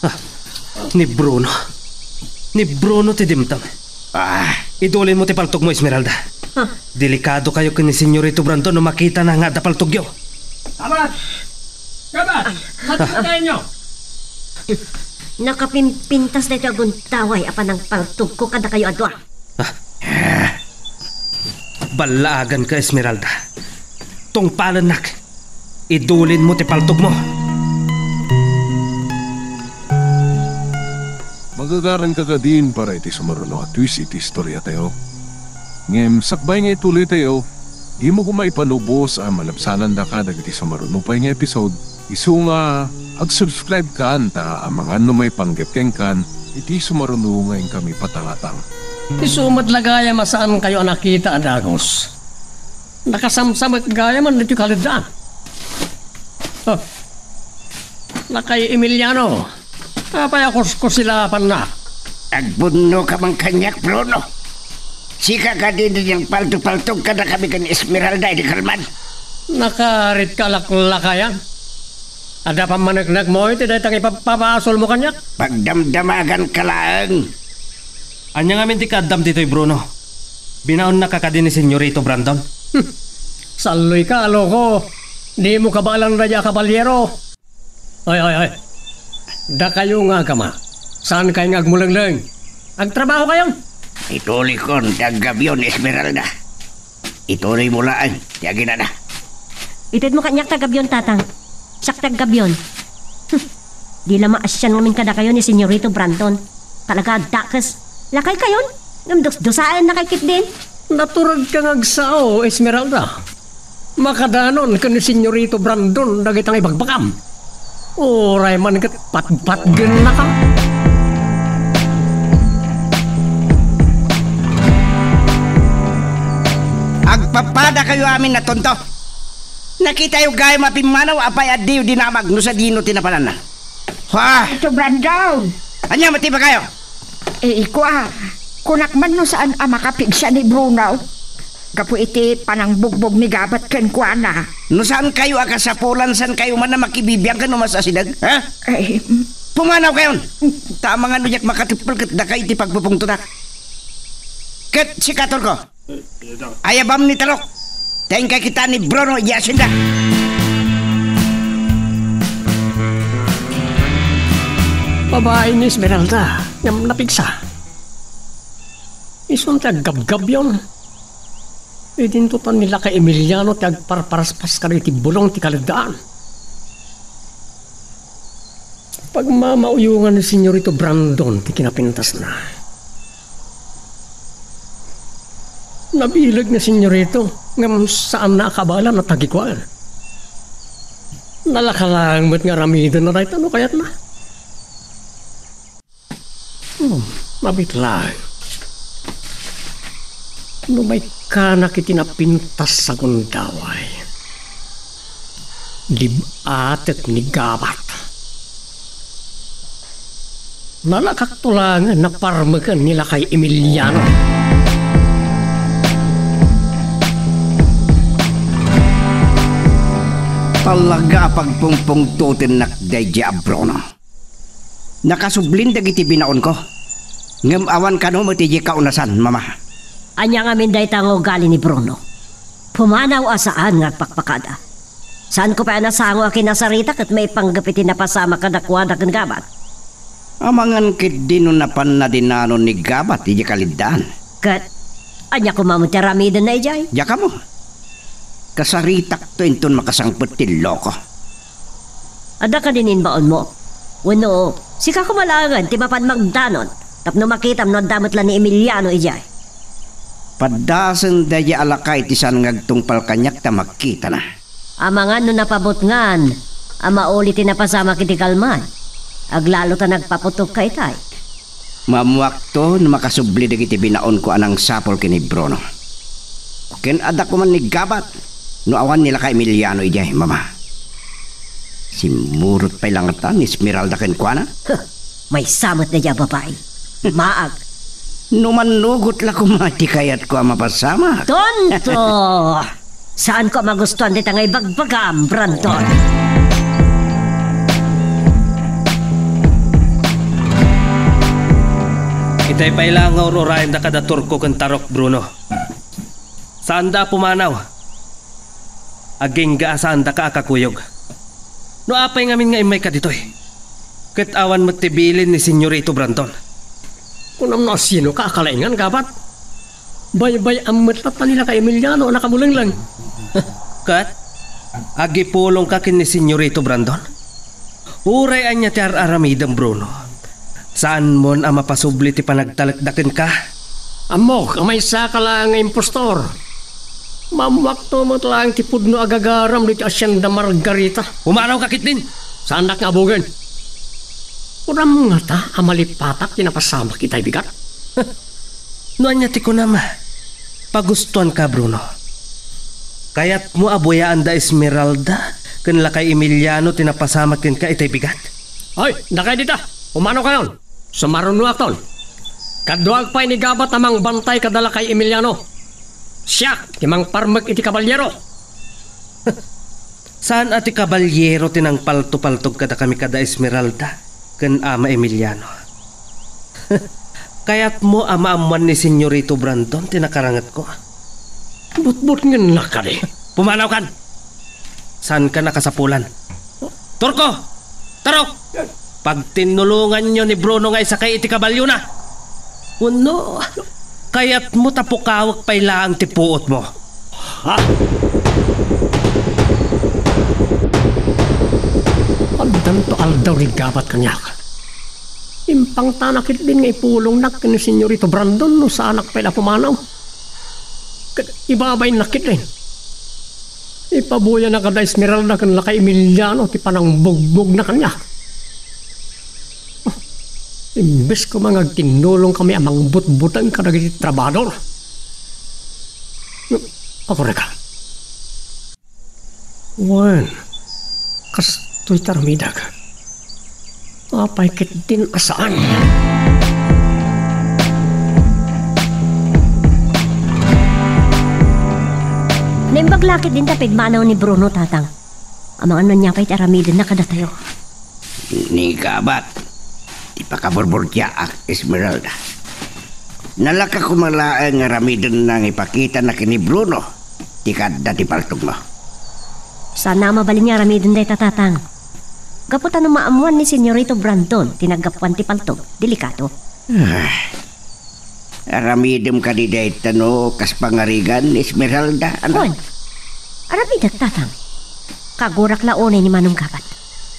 Ah, ni Bruno. Ni Bruno ti dimteng. Ah. Idulin mo ti paltog mo, Esmeralda. Ah. Delikado kayo ken ni Senyorito Brandon no makitana nga adda paltogyo. Abat! Abat! Matutukayan nyo! Nakapimpintas daytoy a gundaway a panangpaltogko kadakayo a dua. Ah. Ballaaganka, Esmeralda. Tungpalennak. Idulin mo ti paltog mo. Magagaranka kadin para iti sumaruno a twist iti istoriatayo. Ngem sakbay nga ituloytayo, dimo koma ipalubos a malabsanandaka dagiti sumaruno pay nga episode. Isu nga, ag-subscribe kan ta amangan no maipanggep kenkan iti sumaruno nga inkami patangatang. Isu met la gayam a saankayo a nakita a dagus. Nakasamsamek gayamen ditoy kaleddaan. Oh. Lakay Emiliano, apay a kuskusilapannak? Agpudno ka man kaniak, Bruno. Sika kadi ti nangpaltopaltog kadakami ken Esmeralda idi kalman. Nakaritka a laklakayan. Adda pammaneknekmo iti dayta nga ipabpabasolmo kaniak? Pagdamdamaganka laeng. Ania ngamin ti kaaddam ditoy, Bruno? Binaonnaka kadi ni Senyorito Brandon? Hmm. Salloyka a loko. Dimo kabaelan daydiay a kabalyero. Oy, oy, oy. Dakayo nga agama. Saankay nga agmulengleng. Agtrabahokayon. Ituloykon ti aggabion, Esmeralda. Ituloymo laeng ti aginana. Itedmo kaniak ti aggabion, Tatang. Siak ti aggabion. Hmm. Di la maasian ngamin kadakayo ni Senyorito Brandon. Talaga a dakes. Lakaykayon, ngem dusdusaennakay ketdin. Naturedka nga agsao, Esmeralda. Makadanon ken ni Senyorito Brandon dagita nga ibagbagam. Uray man ket patpatgennaka. Agpapadakayo amin a tonto. Nakitayo gayam a pimmanaw, apay a diyo dinamag no sadino ti napananna? Ha? Ito, Brandon. Ania met ti ibagayo? Eh, kua, kunak man no saan a makapigsa ni Bruno gapu iti panangbugbog ni Gabat kenkuana. No saankayo a kasapulan, saankayo man a makibibiang ken umas-asideg, ha? Eh, mm. Pumanawkayon! Ta amangan no diak makateppel ket dakay ti pagpupungtotak. Ket sika, Turko, Ayabam ni Tarok. Ta inkay kita ni Bruno idiay asyenda. Babai ni Esmeralda, ngem napigsa. Isun ti aggabgabyon. Idinto ta ni lakay Emiliano ti agparparaspas kadagiti bulong ti kaleddaan. Pagmamauyongan ni Senyorito Brandon ti kinapintasna. Nabileg ni Senyorito, ngem saanna a kabaelan a tagikuan. Nalaka laeng met nga aramidenna dayta no kayatna. Hmm, mabiit laeng. No maikkanak iti napintas a gundaway, lib-atek ni Gabat. Nalakakto laengen a parmeken ni lakay Emiliano. Talaga a pagpungpungtotennak daydiay a Bruno. Nakasublin dagiti binaonko. Ngem awan kano met idiay kaunasan, Mama. Ania ngamin dayta nga ugali ni Bruno? Pumanaw a saan nga agpakpakada. Saanko pay a nasango a kinasarita ket maipanggep iti napasamak kadakuada ken Gabat. Amangan ketdi no napanna dinanon ni Gabat idiay kaleddaan. Ket ania koma met ti aramidenna idiay? Diak ammo. Kasaritakto inton makasangpet ti loko. Adda kadi nin baonmo? Wenno, sika koma laengen ti mapan magdanon tapno makitam no adda met la ni Emiliano idiay? Paddasen daydiay a lakay ti saan nga agtungpal kaniak ta makitana. Amangan no napabutngan a mauli ti napasamak iti kalman, aglalo ta nagpaputogka itay. Maammoakto no makasubli dagiti binaonko a nangsapul ken ni Bruno. Ken adda koman ni Gabat no awan ni lakay Emiliano idiay, Mama. Simmurot pay la ngata ni Esmeralda kenkuana? Huh, maysa met daydiay a babai. Maag. No mannugot la koma ti kayatko a mapasamak. Tonto! Saanko a magustuan dayta nga ibagbagam, Brandon. Itay pay la nga ur-urayenda kada Turko ken Tarok, Bruno. Saanda a pumanaw. Agingga a saandaka a kakuyog. No apay ngamin nga immayka ditoy? Ket awan met ti bilin ni Senyorito Brandon. Kunam no asinoka a kalaingan, Gabat? Baybay-am met latta ni lakay Emiliano a nakamulengleng. Ket agipulongka ken ni Senyorito Brandon? Uray ania ti ar-aramidem, Bruno, saanmon a mapasubli ti panagtalekda kenka. Ammok a maysaka laeng nga impostor. Maammoakto met laeng ti pudno a gagaram ditoy Hacienda Margarita. Pumanawka ketdin! Saannak nga abugen. Kunam ngata a malipatak ti napasamak itay bigat? No ania ti kunam, pagustoanka, Bruno. Kayatmo a buyaan da Esmeralda ken lakay Emiliano ti napasamak kenka itay bigat? Ay, dakay dita. Pumanawkayon. Sumarunoakton. Kaduak pay ni Gabat a mangbantay kada lakay Emiliano. Siak ti mangparmek iti kabalyero. Saan a ti kabalyero ti nangpaltopaltog kadakami kada Esmeralda ken Ama Emiliano. Kayatmo a maammoan ni Senyorito Brandon ti nakarangetko? Butbutngennak kadi. Pumanawkan! Saanka nakasapulan. Turko! Tarok! Pagtinnulonganyo ni Bruno nga isakay iti kabalyona. Wenno, kayatmo ta pukawek pay laeng ti puotmo? Ha? Addanto aldaw ni Gabat kaniak. Impangtanak ketdin nga ipulongnak ken ni Senyorito Brandon no saanak pay la pumanaw. Ket ibabainnak ketdin. Ipabuyanak kada Esmeralda ken lakay Emiliano ti panangbugbogna kaniak. Imbes koma nga agtinnulongkami a mangbutbuteng kadagiti trabahador. Akureka. Wen, kastoy ti aramidek. Apay ketdin a saan? Naimbag la ketdin ta pigmanaw ni Bruno, Tatang. Amangan no ania pay ti aramidenna kadatayo. Ni Gabat, ti pakaburburtiaak, Esmeralda. Nalaka koma laeng nga aramidenna nga ipakitana ken ni Bruno ti kaadda ti paltogmo. Saan a mabalin nga aramiden dayta, Tatang. Gapu ta no maammoan ni Senyorito Brandon ti naggapuan ti paltog, delikado. Ah, aramidem kadi dayta no kas pangarigan, Esmeralda, anak? Wen, aramidek, Tatang. Kagurak la unay ni Manong Gabat.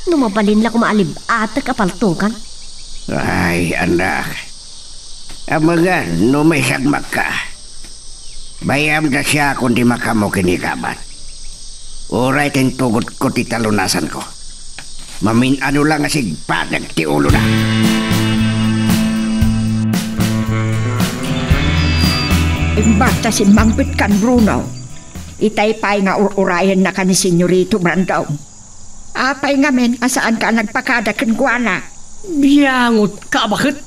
No mabalin la koma a lib-atek a paltogan. Ay, anak. Amangan no maisagmakka. Bay-am ta siakon ti makaammo ken ni Gabat. Uray ta intugotko ti talunasanko. Mamin-ano la nga sigpatek ti ulona. Imbag ta simmangpetkan, Bruno. Itay pay nga ur-urayennaka ni Senyorito Brandon. Apay ngamin a saanka a nagpakada kenkuana? Biangotka a baket.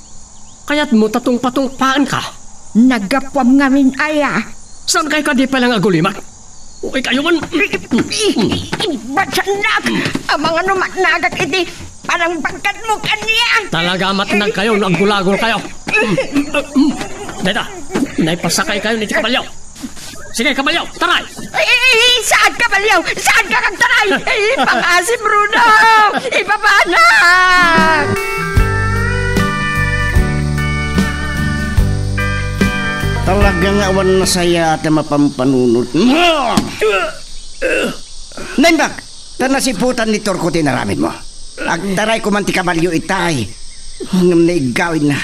Kayatmo ta tungpatungpaanka? Naggapuam ngamin aya? Saankay kadi pay la nga agulimak? Uy, kayo man. Batsanak! Amangan no matnagak iti panangpagkatmo kaniak! Talaga matnag kayo no aggulagol kayo. Deta, naipasakay kayo iti kabalyo. Sige, kabalyo, taray! Ay, ay, ay, saan kabalyo? Saan ka kagtaray? Ay, pangasi, Bruno! Ipapanak! Talaga nga awan nasaya ti mapampanunot. Naimbag! Ta nasiputan ni Torko ti inaramidmo. Agtaray koman ti kabalyo itay. Ngem naiggawidna.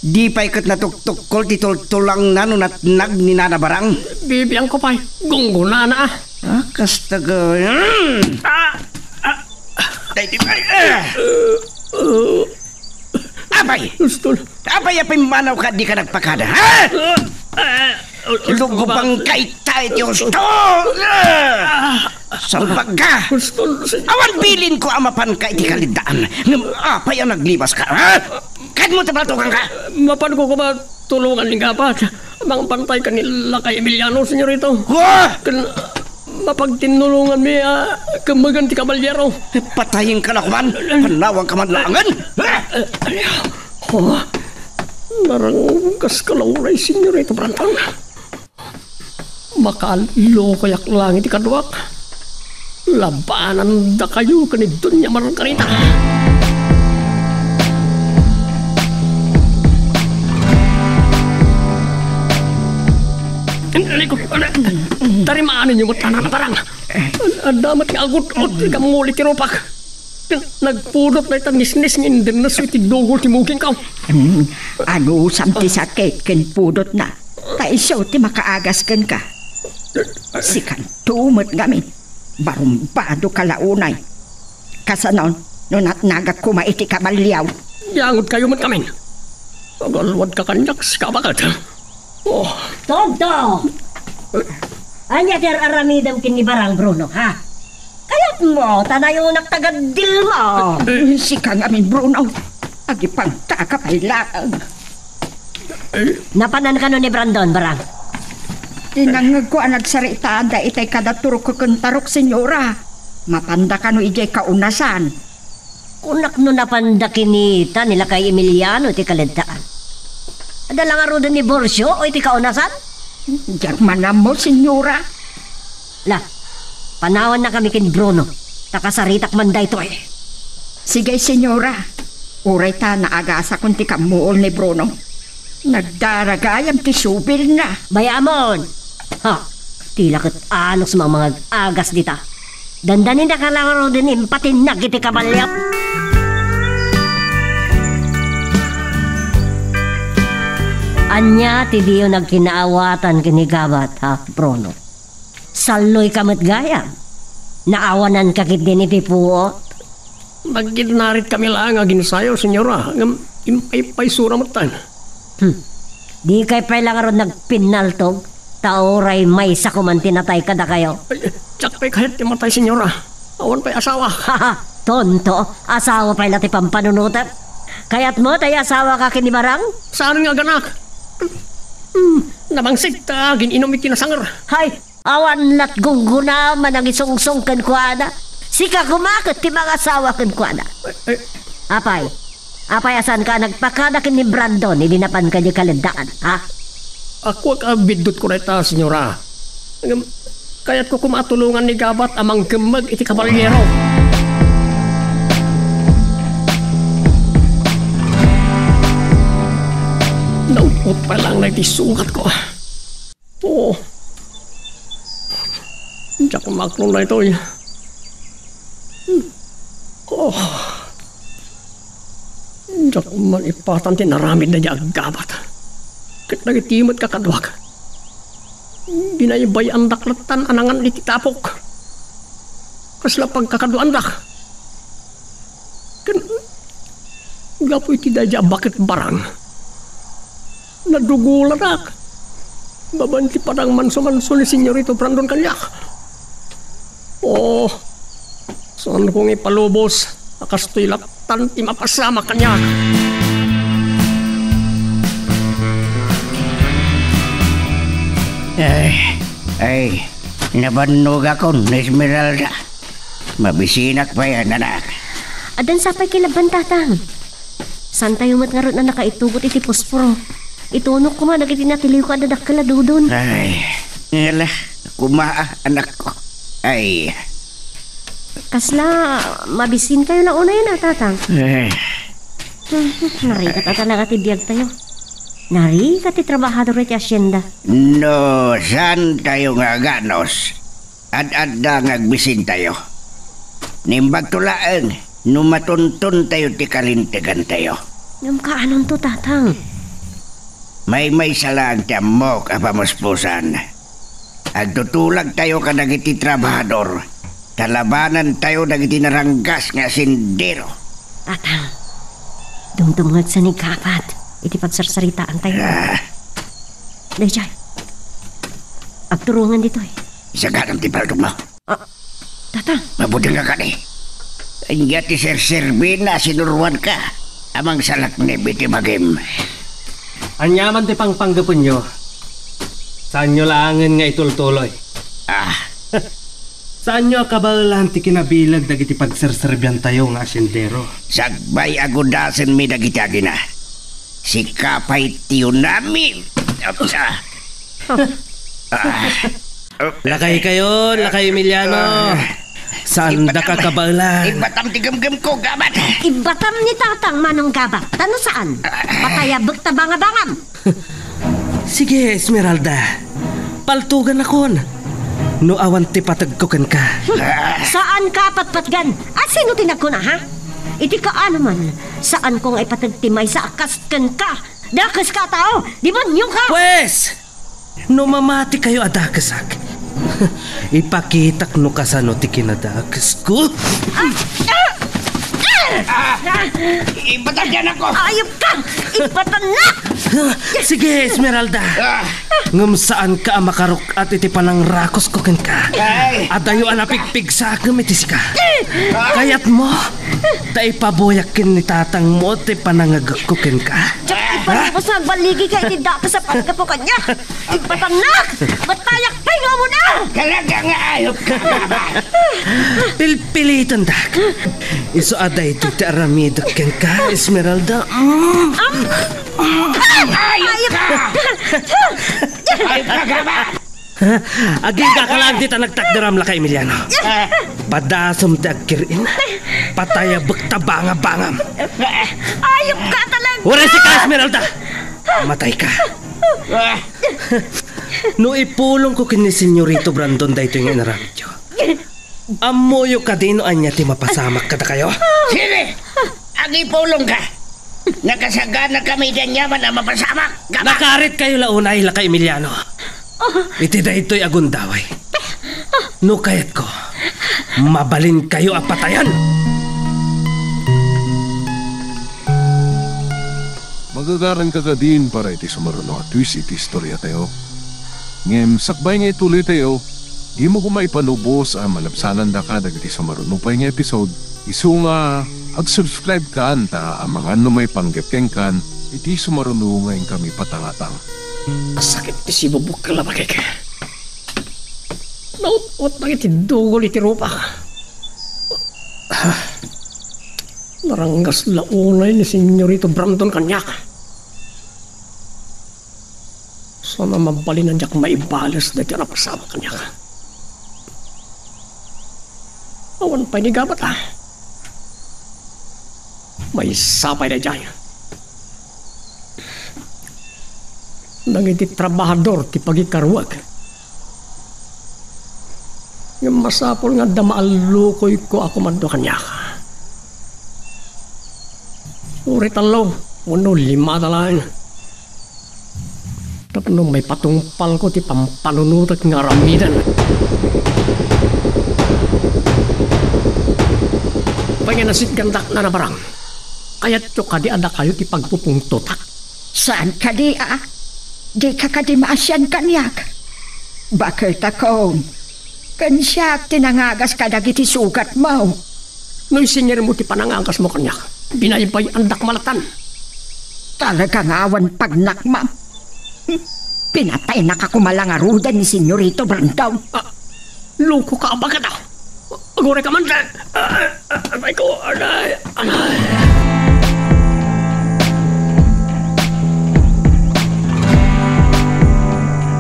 Di pay ket natuktukkol ti tultulangna no natnag ni Nana Barang. Bibiangko pay. Gunggonana, a. Ah, kasta gayam. Ah! Ah! Daydi pay, ah! Apay! Apay a pimmanawka a dika nagpakada, ha? Lugobangka ita iti husto! Salbagka! Awan bilinko a mapanka iti kaliddaan, ngem apay a naglibaska, ha? Kadmo ti paltoganka? Mapanko koma tulongan ni Gabat. Mangbantay ken ni Lakay Emiliano, senyorito. Wa! Ken mapagtinnulonganmi a kemmegan ti kabalyero. Patayenka la koman. Panawanka man laengen. Oh, naranggas ka la uray, senyorito Brandon. Makaallo kayak lang iti kaduak. Labanandakayo ken ni Doña Margarita. Aliko, ala, tarimaanenyo met, Nana Barang. Adda met nga agut-ot ti kammuli ti rupak. Nagpudot dayta nisnis nga indennes iti dugol ti mugingko. Mm, anusam ti sakit ken pudotna. Ta isu ti makaagas kenka. Sikanto met ngamin. Barumbado ka la unay. Kasano no natnagak koma iti kabalyaw? Diangodkayo met ngamin. Agalwadka kaniak, sika a baket. Oh. Tonto! Ania ti ar-aramidem ken ni Barang, Bruno, ha? Kayatmo ta nayonak tagaddilmo. Eh, eh. Sika ngamin, Bruno. Agipangtaka pay laeng. Napanan kano ni Brandon, Barang? Ti nangngegko a nagsaritaanda itay kada Torko ken Tarok, senyora. Mapanda kano idiay kaunasan? Kunak no napanda kinita ni Lakay Emiliano iti kaleddaan. Adda la ngaruden ni Borcio o iti kaunasan? Diak man ammo, senyora. La, panawannakami ken Bruno, ta kasaritak man daytoy. Sige, senyora. Uray ta naagasakon ti kammuol ni Bruno. Nagdaragayam ti subilna. Bay-amon! Ha! Ti la ket anus mangmangag-agas dita. Dandaninaka la ngaruden impatinnag iti kabalyo. Ania ti diyo nagkinaawatan ken ni Gabat, ha, Bruno? Salloyka met gayam. Naawananka ketdin iti puot. Nagkidnaritkami laeng a ginsayo, senyora, ngem impaypaysura metten. Hmm. Dikay pay la ngarud nagpinnaltog, ta uray maysa koman ti natay kadakayo. Ay, diak pay kayat ti matay, senyora. Awan pay asawa. Haha, tonto, asawa pay la ti pampanunotem. Kayatmo ta iasawaka ken ni Barang? Saan nga aganak? Hmm, nabangsit ta agin-inum iti nasanger. Hay, awan lat gungguna manangisungsong kenkuana. Sika koma ket ti mangasawa kenkuana. Ay, ay. Apay, Apay a saanka a nagpakada ken ni Brandon idi napanka idiay kaleddaan, ha? Awan a biddutko dayta, senyora. Ngem, kayatko koma a tulongan ni Gabat a mangkemmeg iti kaballiero. Naut-ot pay laeng daytoy sugatko. Oo. Diak maklon daytoy. Oh. Diak man ipatan ti inaramid daydiay a Gabat. Ket dagiti met kakaduak, binaybay-andak lattan a nangan iti tapok. Kasla pagkakaduaandak. Ken gapu iti daydiay a baket barang, nadugolanak. Babaen ti panangmansumanso ni Senyorito Brandon kaniak. Oh, saanko nga ipalubos a kastoy lattan ti mapasamak kaniak. Ay, ay, nabannogakon, Esmeralda. Mabisinak pay, anak. Addan sapay kay labban, Tatang. Saantayo met ngarud a nakaitugot iti posporo. Itunok koma dagiti natiliwko a dadakkel a dudon. Ay, ngala, koma, anakko. Ay. Kasla, mabisinkayo la unayen a, Tatang? Eh. Hmm, narigat a talaga ti biagtayo. Narigat ti trabahador iti hacienda. No, saantayo nga aganus? Ad-adda nga agbisintayo. Naimbagto laeng no matuntontayo ti kalintegantayo. Ngem kaanonto, Tatang? Maymaysa laeng ti ammok a pamuspusan. Agtutulagtayo kadagiti trabahador, ta labanantayo dagiti naranggas nga asendero. Tatang, dumdumngegsa ni Gabat iti pagsarsaritaantayo. Ah. Daydiay, agturongen ditoy. Isaganam ti paltokmo. Ah, Tatang. Mabuting nga kadi. Ania ti serserbina a sinuroanka a mangsalaknib iti bagim? Ania man ti pangpanggaponyo, saanyo laengen nga itultuloy. Ah. Saanyo a kabaelan ti kinabileg dagiti pagserserbiantayo nga asendero? Sakbay a gudasenmi dagiti agina. Sika pay ti unami. Ah. Lakaykayo, Lakay Emiliano. Ah. Saandaka kabaelan. Ibbatam ti gemgemko, Gabat. Ibbatam ni Tatang, Manong Gabat. Ta no saan, patayabek ta bangabangam. Sige, Esmeralda. Paltogannakon no awan ti pategko kenka. Hmm. Saanka a patpatgan. A, sino ti nagkuna, ha? Iti kaano man, saanko nga ipateg ti maysa a kas kenka. Dakeska a tao! Demonioka! Pwes! No mamatikayo a dakesak, ipakitak no kasano ti kinadakesko. Ah! Ah! Ah! Ipatangan ako! Ayop ka! Ipatangan! Sige, Esmeralda. Ah! Ngem saanka a makaruk-at iti panangrakosko kenka. Ay! Adayo a napigpigsakem iti sika. Ah! Kayatmo, ta ipabuyak ken ni tatangmo ti panangagekko kenka. Diak ipalubos nga agballigika iti dakes a paggapu kaniak. Ipatannak! Matayak pay nga umuna! Talaga nga ayop ka, Mama! Pilpilitandak. Isu a daytoy ti aramidek kenka, Esmeralda. Mm. Ayop ka! Ayop ka, Mama! Agingga ka lang dita nagtakderam, Lakay Emiliano. Padasem ti agkir-in. Patayabek ta bangabangam. Ayop ka talaga! Uray sika, Esmeralda! Matay ka. Ah. No ipulongko ken ni Senyorito Brandon daytoy nga inaramidyo, ammoyo kadi no ania ti mapasamak kadakayo? Sige! Agipulongka! Nakasaganakami iti aniaman a mapasamak! Gama! Nakaritkayo la unay, Lakay Emiliano. Iti daytoy a gundaway, no kayatko, mabalinkayo a patayan. Magagaranka kadin para iti sumaruno a twist iti istoriatayo. Ngem sakbay nga ituloytayo, dimo koma ipalubos a malabsanandaka dagiti sumaruno pay nga episode. Isu nga ag-subscribe kan ta amangan no maipanggep kenkan iti sumaruno nga inkami patangatang. Sakit ti sibubok, kalabakek. Naut-ot dagiti dugol iti rupak. Naranggas la unay ni Senyorito Brandon kaniak. Saan a mabalin a diak maibales daytoy a napasamak kaniak. Awan pay ni gabat, a. Maysa pay daydiay. Dagiti trabahador ti pagikaruak. Ngem masapul nga adda maallukoyko a kumadua kaniak. Uray tallo wenno limada laeng. Tapno maipatungpalko ti pampanunotek nga aramiden. Apay nga nasitgandak, Nana Barang? Kayatyo kadi a dakayo ti pagpupungtotak? Saan kadi a? Dika kadi maasian kaniak? Baketakon, ken siak ti nangagas kadagiti sugatmo. No isinirmo ti panangagasmo kaniak, binaybay-andak malatan. Talaga nga awan pagnakmam. Pinataynaka koma la ngaruden ni Senyorito Brandon. Ah, loko ka, abagada. Aguray ka man, ah, ah, aray ko, aray, aray.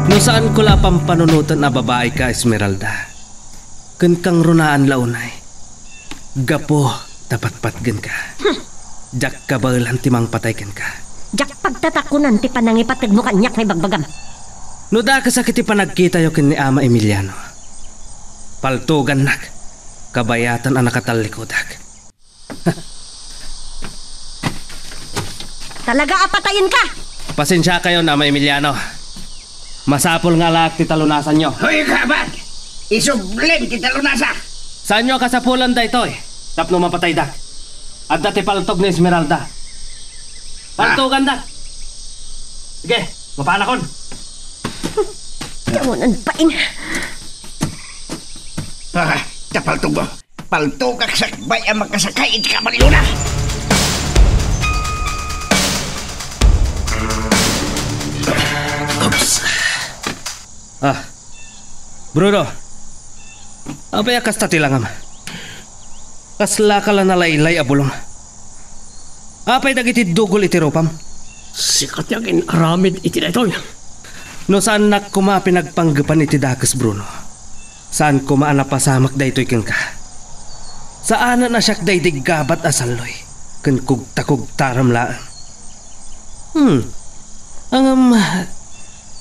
No saanko la pampanunoten a babaika, Esmeralda, ken kangrunaan la unay. Gapu ta patpatgenka. Hmm. Diak kabaelan ti mangpatay kenka. Diak pagtatakonan ti panangipategmo kaniak nga ibagbagam. No dakesak iti panagkitayo ken ni Ama Emiliano, paltugannak, kabayatan a nakatallikudak. Talaga a patayenka! Pasensiakayon, Ama Emiliano. Masapul nga alaek ti talunasanyo. Hoy, kabat! Isublim ti talunasa! Saanyo a kasapulan daytoy tapno mapataydak. Adda ti paltog ni Esmeralda. Paltugandak! Sige, mapanakon! Kawanan pa in. Ah, ta paltog mo. Paltogak sakbay a makasakay iti kabalyona. Oops. Ah, Bruno. Apay a kasta ti langam? Kaslaka la nalaylay a bulong. Apay dagiti dugol iti rupam? Sika ti agin-aramid iti daytoy. No saannak koma a pinagpanggepan iti dakes, Bruno, saan koma a napasamak daytoy kenka. Saanen a siak daydi gabat a salloy ken kugtakugtaram laeng. Hmm. Ngem,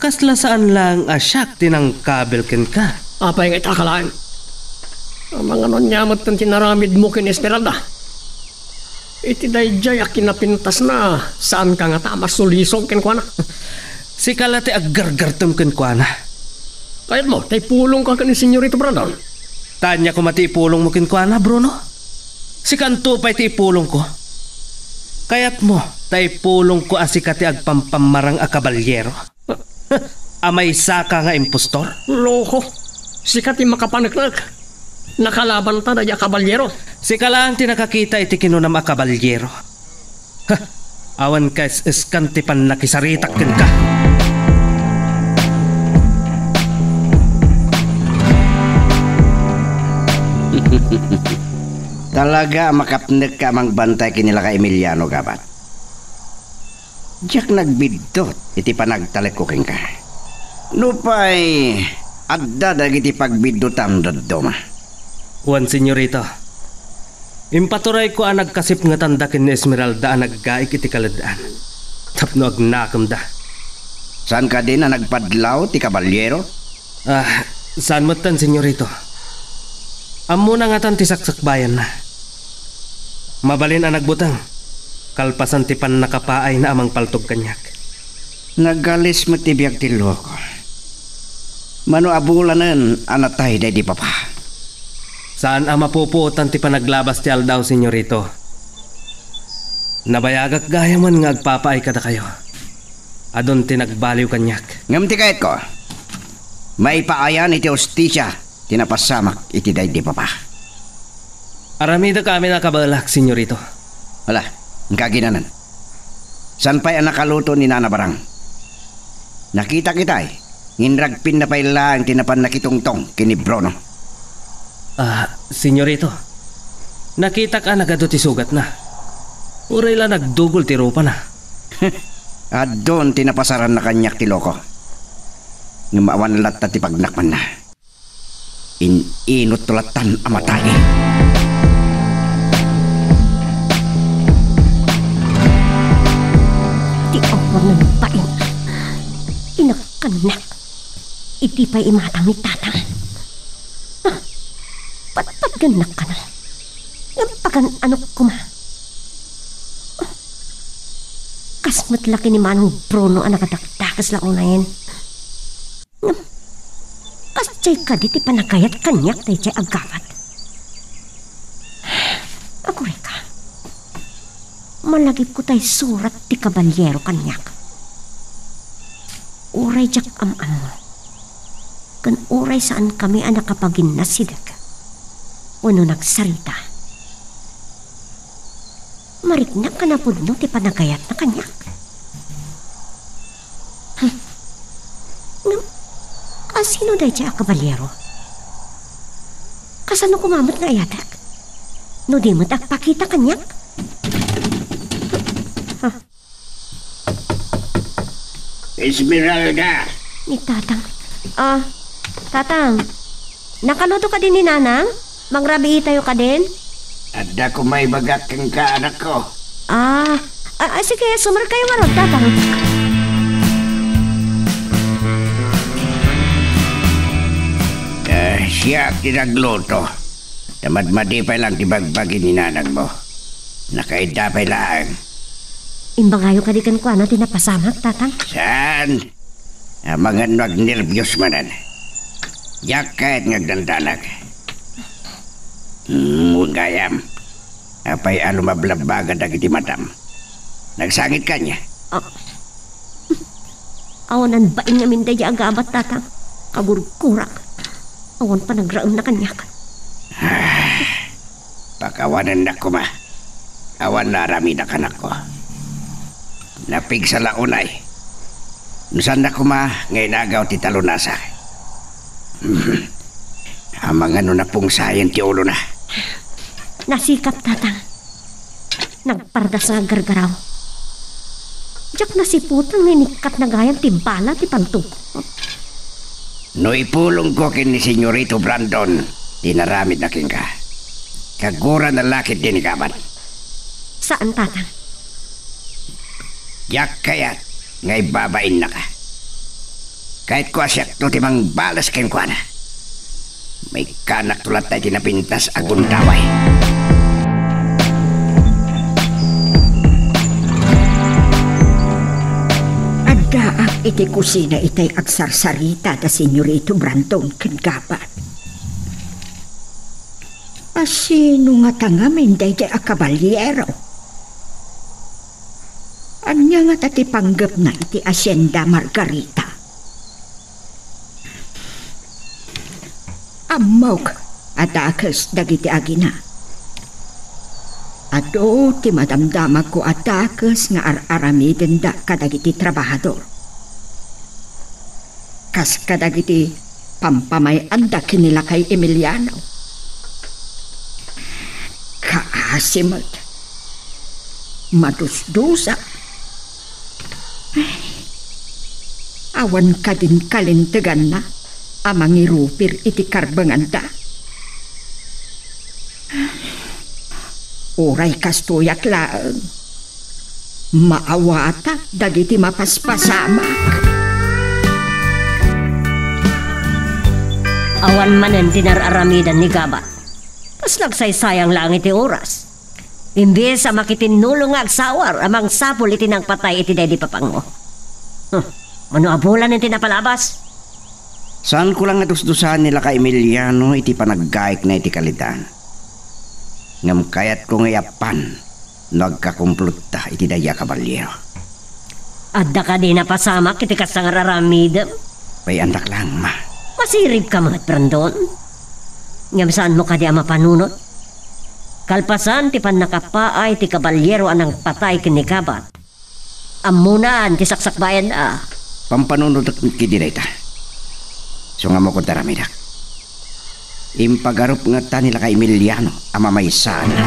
kasla saan laeng a siak ti nangkabil kenka. Apay nga ita ka laeng? Amangan ania met ti naramidmo ken Esmeralda? Iti daydiay a kinapintasna, saanka ngata a masulisog kenkuana? Sika la ti aggargartem kenkuana. Kayatmo ta ipulongka ken ni Senyorito Brandon? Ta ania koma ti ipulongmo kenkuana, Bruno? Sikanto pay ti ipulongko. Kayatmo ta ipulongko a sika ti agpampammarang a kabalyero? A maysaka nga impostor? Loko. Sika ti makapaneknek. Nakalabanta daydi a kabalyero. Sika laeng ti nakakita iti kinunam a kabalyero. Ha! Awan kaes-eskan ti pannakisaritak kenka. Talaga a makapnekka a mangbantay ken ni Laka Emiliano, gabat. Diak nagbiddut iti panagtalekko kenka. Nupay adda dagiti pagbiddutam dadduma. Wen, Senyorito. Impaturayko a nagkasipngetanda ken ni Esmeralda a naggaik iti kaled-an tapno agnakemda. Saan kadin a nagpadlaw ti kabalyero? Ah, saan metten, Senyorito. Ammona ngatan ti saksakbayanna. Mabalin a nagbuteng, kalpasan ti pannakapaayna a mangpaltog kaniak. Nagalis met ti biag ti loko. Mano a bulanen a natay daydi papa? Saan a mapupuotan ti panaglabas ti aldaw, Senyorito. Nabayagak gayamen nga agpapaay kadakayo. Adun ti nagbaliw kaniak. Ngem ti kayatko, maipaayan iti hustisia ti napasamak iti daydi papa. Aramidek amin a kabaelak, Senyorito. Ala, inka aginanan. Saan pay a nakaluto ni Nana Barang? Nakitak itay, ngin ragpinna pay laeng ti napan nakitungtong ken ni Bruno. Ah, Senyorito, nakitak a nagadu ti sugatna. Uray la nagdugol ti rupana. Adun ti napasaranna kaniak ti loko. Ngem awan latta ti pagnakmanna. In-inutto lattan a matayen. Ti awanan bain. Inakkannak. Idi pay imatang ni Tatang. Ah, patpatgennak kano. Ngem pagan-ano koma. Ah, kas met la ken ni Manong Bruno a nakadakdakes la unayen. Ngem, kasdiay kadi ti panagayat kaniak daydiay a gabat? Agurayka, malagipko tay surat ti kabalyero kaniak. Uray diak am-ammo, ken uray saankami a nakapaginnassideg wenno nagsarita, mariknak a napudno ti panagayatna kaniak. Hmm. Ngem, a sino daydiay a kabalyero? Kasano koma met nga ayatek? No di met agpakita kaniak? Ah. Esmeralda! Ni Tatang. Ah, Tatang. Nakaluto kadi ni Nanang? Mangrabiitayo kadin? Adda koma ibagak kenka, anakko. Ah, ah, ah, sige, sumarkayo ngarud, Tatang. Eh, siak ti nagluto. Ta madmadi pay lang ti bagbagi ni nanangmo. Nakaidda pay laeng. Imbagayo kadi kenkuana ti napasamak, Tatang? Saan? Amangan no agnerbios manen. Diak kayat nga agdandanag. Hmm, wen gayam. Apay a lumablabbaga dagiti matam? Nagsangit kaniak? Ah. Awanan bain ngamin daydiay a gabat, Tatang. Kagurgurak. Awan panagraemna kaniak. Ah. Pakawanennak koma. Awan naaramidak, anakko. Napigsa la unay. No saannak koma nga inagaw ti talunasak. Amangan no napungsayen ti ulona. Nasikap, Tatang. Nagpardas nga aggargaraw. Diak nasiputan nga inikkatna gayam ti bala ti pangtugko. No ipulongko ken ni Senyorito Brandon ti inaramidna kenka, kaguranna la ketdi ni Gabat. Saan, Tatang. Diak kayat nga ibabainnaka. Kayatko a siakto ti mangbalas kenkuana. Maikkanakto latta iti napintas a gundaway. Addaak iti kusina itay agsarsarita da Senyorito Brandon ken Gabat. A sino ngata ngamin daydiay a kabalyero? Ania ngata ti panggepna iti Hacienda Margarita? Ammok a dakes dagiti agina. Adu ti madamdamagko a dakes nga ar-aramidenda kadagiti trabahador. Kas kadagiti pampamay-anda ken ni Lakay Emiliano. Kaasi met. Madusdusa. Awan kadin kalinteganna a mangirupir iti karbenganda. Uray kastoyak laeng, maawatak dagiti mapaspasamak. Awan manen ti nar-aramidan ni Gabat. Kas nagsaysayang laeng iti oras. Imbes a makitinnulo nga agsawar a mangsapul iti nangpatay iti daydi papango. Huh, mano a bulanen ti napalabas? Saanko la nga dusdusaen ni Lakay Emiliano iti panaggaikna iti kalidan. Ngem kayatko nga iappan no agkakumplotta iti daydiay a kabalyero. Adda kadi napasamak iti kasta nga ar-aramidem? Bay-andak laeng, ma. Masiribka met, Brandon. Ngem saanmo kadi a mapanunot? Kalpasan ti pannakapaay ti kabalyero a nangpatay ken ni Gabat, ammonan ti saksakbayan a. Pampanunotek met kadi dayta. Isu nga ammok ti aramidek. Impagarup ngata ni Lakay Emiliano a mamaysaanna.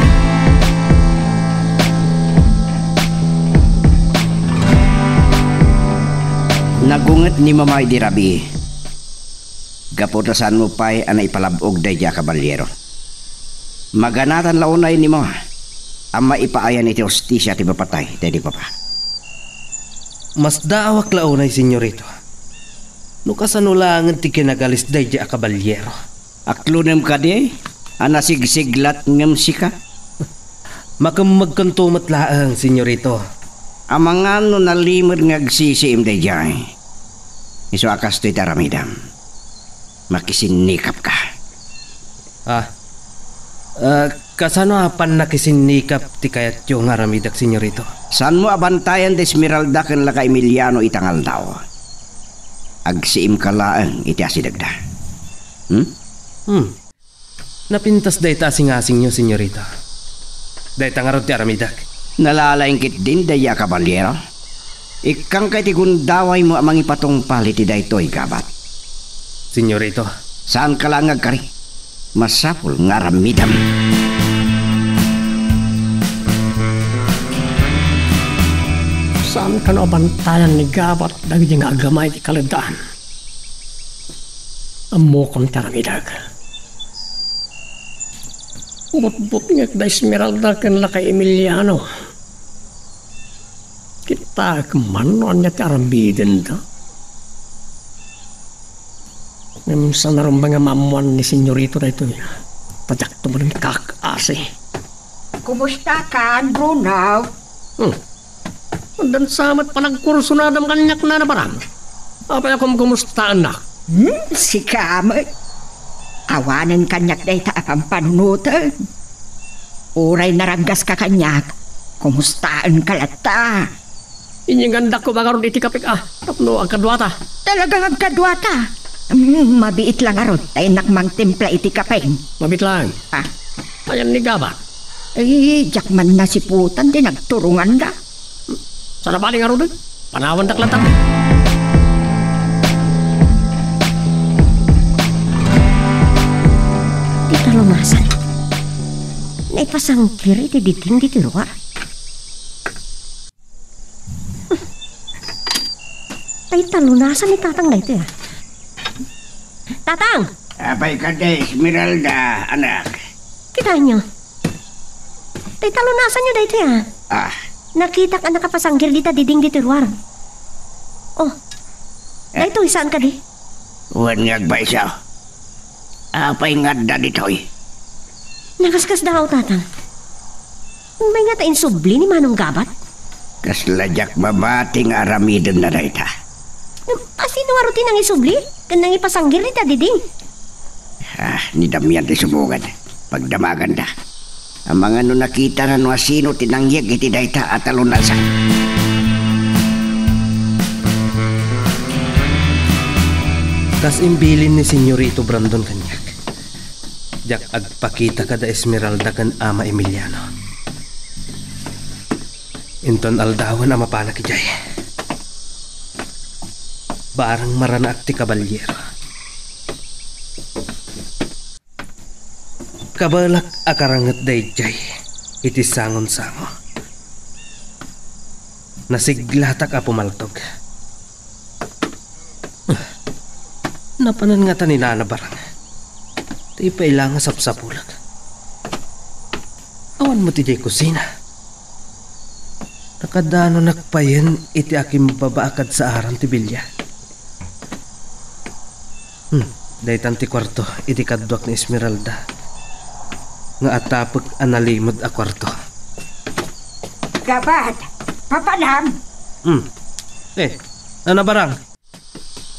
Nagunget ni Mama idi rabii. Gapu ta saanmo pay a naipalab-og daydiay a kabaliero. Maganatan la unay ni Mama a maipaayan iti hustisia ti mapatay daydi papa. Masdaawak la unay, Senyorito. No kasano laengen ti kinagalis daydiay a kabaliero? Aklonem kadi a nasigsiglat ngem sika? Makemmegkanto met laeng, Senyorito. Amangan no nalimed nga agsisiim daydiay. Isu a kastoy ti aramidem. Makisinnikapka. Ah. Ah, kasano a pannakisinnikap ti kayatyo nga aramidek, Senyorito? Saanmo a bantayan da Esmeralda ken Laka Emiliano ita nga aldaw. Agsiimka laeng iti asidegda. Hmm? Hmm. Napintas dayta a singasingyo, Senyorita. Dayta ngarud ti aramidek. Nalalaing ketdin daydiay a kabaliero? Ikkangka iti gundawaymo a mangipatungpal iti daytoy gabat. Senyorito. Saanka laeng nga agkari. Masapul nga aramidem. Saan kano a bantayan ni gabat dagiti nga agama iti kaleddaan? Ammokon ti aramidek. Butbutngek da Esmeralda ken Laka Emiliano. Kitaek man no ania ti aramidenda. Ngem saan a rumbeng a maammoan ni Senyorito daytoy. Ta diakto manen kaasi. Kumustakan, Bruno? Hmm. Addan sa met panagkursunadam kaniak, Nana Barang. Apay a kumkumustaannak? Hmm, sika met. Awanen kaniak dayta a pampanunotem. Uray naraggaska kaniak, kumustaenka latta. Inyegandakto ngarud iti kapek a tapno agkaduata. Talagang agkaduata. Hmm, mabiit la ngarud ta innak mangtimpla iti kapem. Mabiit laeng. Ah. Ayan ni gabat. Ay, diak man nasiputan ti nagturonganda. Saan a bali ngaruden? Panawandak latta. Ti talunasan. Naipasangkir iti diding ditoy ruar. Tay talunasan ni Tatang daytoy, ah. Tatang! Apay kadi, Esmeralda, anak? Kitaenyo. Tay talunasanyo daytoy, ah. Ah. Nakitak a nakapasanggir dita diding ditoy ruar. Oh. Eh. Daytoy, saan kadi? Wen nga agpayso. Apay nga adda ditoy? Nakaskasdaaw, Tatang. Ummay ngata insubli ni Manong Gabat? Kasla diak mabati nga aramidenna dayta. Ngem asino ngarud ti nangisubli ken nangipasanggir dita diding? Ah, ni Damian ti subongan. Pagdamaganda. Amangan no nakitana no asino ti nangyeg iti dayta a talunasan. Kas imbilin ni Senyorito Brandon kaniak, diak agpakita kada Esmeralda ken Ama Emiliano. Inton aldawen a mapanak idiay, barang maranaak ti kabaliero. Kabalak a karanget daydiay iti sangonsango. Nasiglatak a pumaltog. Napanan ngata ni Nana Barang. Tay pay la nga sapsapulek. Awan met idiay kusina. Nakadanonak payen iti akimbaba a kadsaaran ti bilia. Hmm, daytan ti kuarto iti kaduak ni Esmeralda nga atapek a nalimed a kuarto. Gabat, papanam! Hmm. Eh, Nana Barang,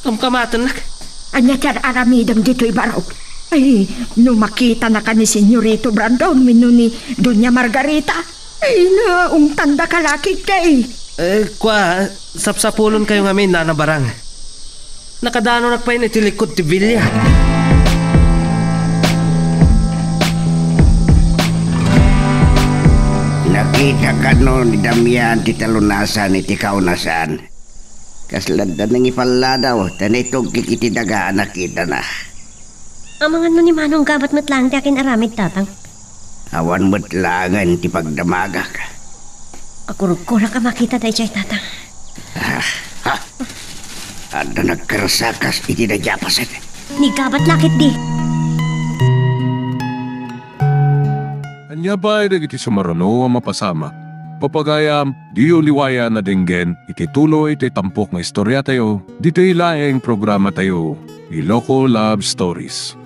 kamkamatennak. Ania ti ar-aramidem ditoy barok? Ay, no makitanaka ni Senyorito Brandon wenno ni Doña Margarita, ay, naungtandaka la ketdi. Eh, kua, sapsapulonkayo ngamin, Nana Barang. Nakadanonak payen iti likod ti bilia. Nakita kano ni Damian ti talunasan iti kaunasan? Kasla adda nangipalladaw ta naitugkik iti daga a nakitana. Amangan no ni Manong Gabat met laeng ti akin-aramid, Tatang. Awan met laengen ti pagdamagak. Kakurugkorak a makita daydiay, Tatang. Ah, ha? Adda nagkarsakas iti daydiay a paset. Ni kabat la ketdi. Ania pay dagiti sumaruno a mapasamak? Papagayam, diyo liwayan a denggen iti tuloy ti tampok nga istoriatayo, ditoy laeng programatayo, Iloko Love Stories.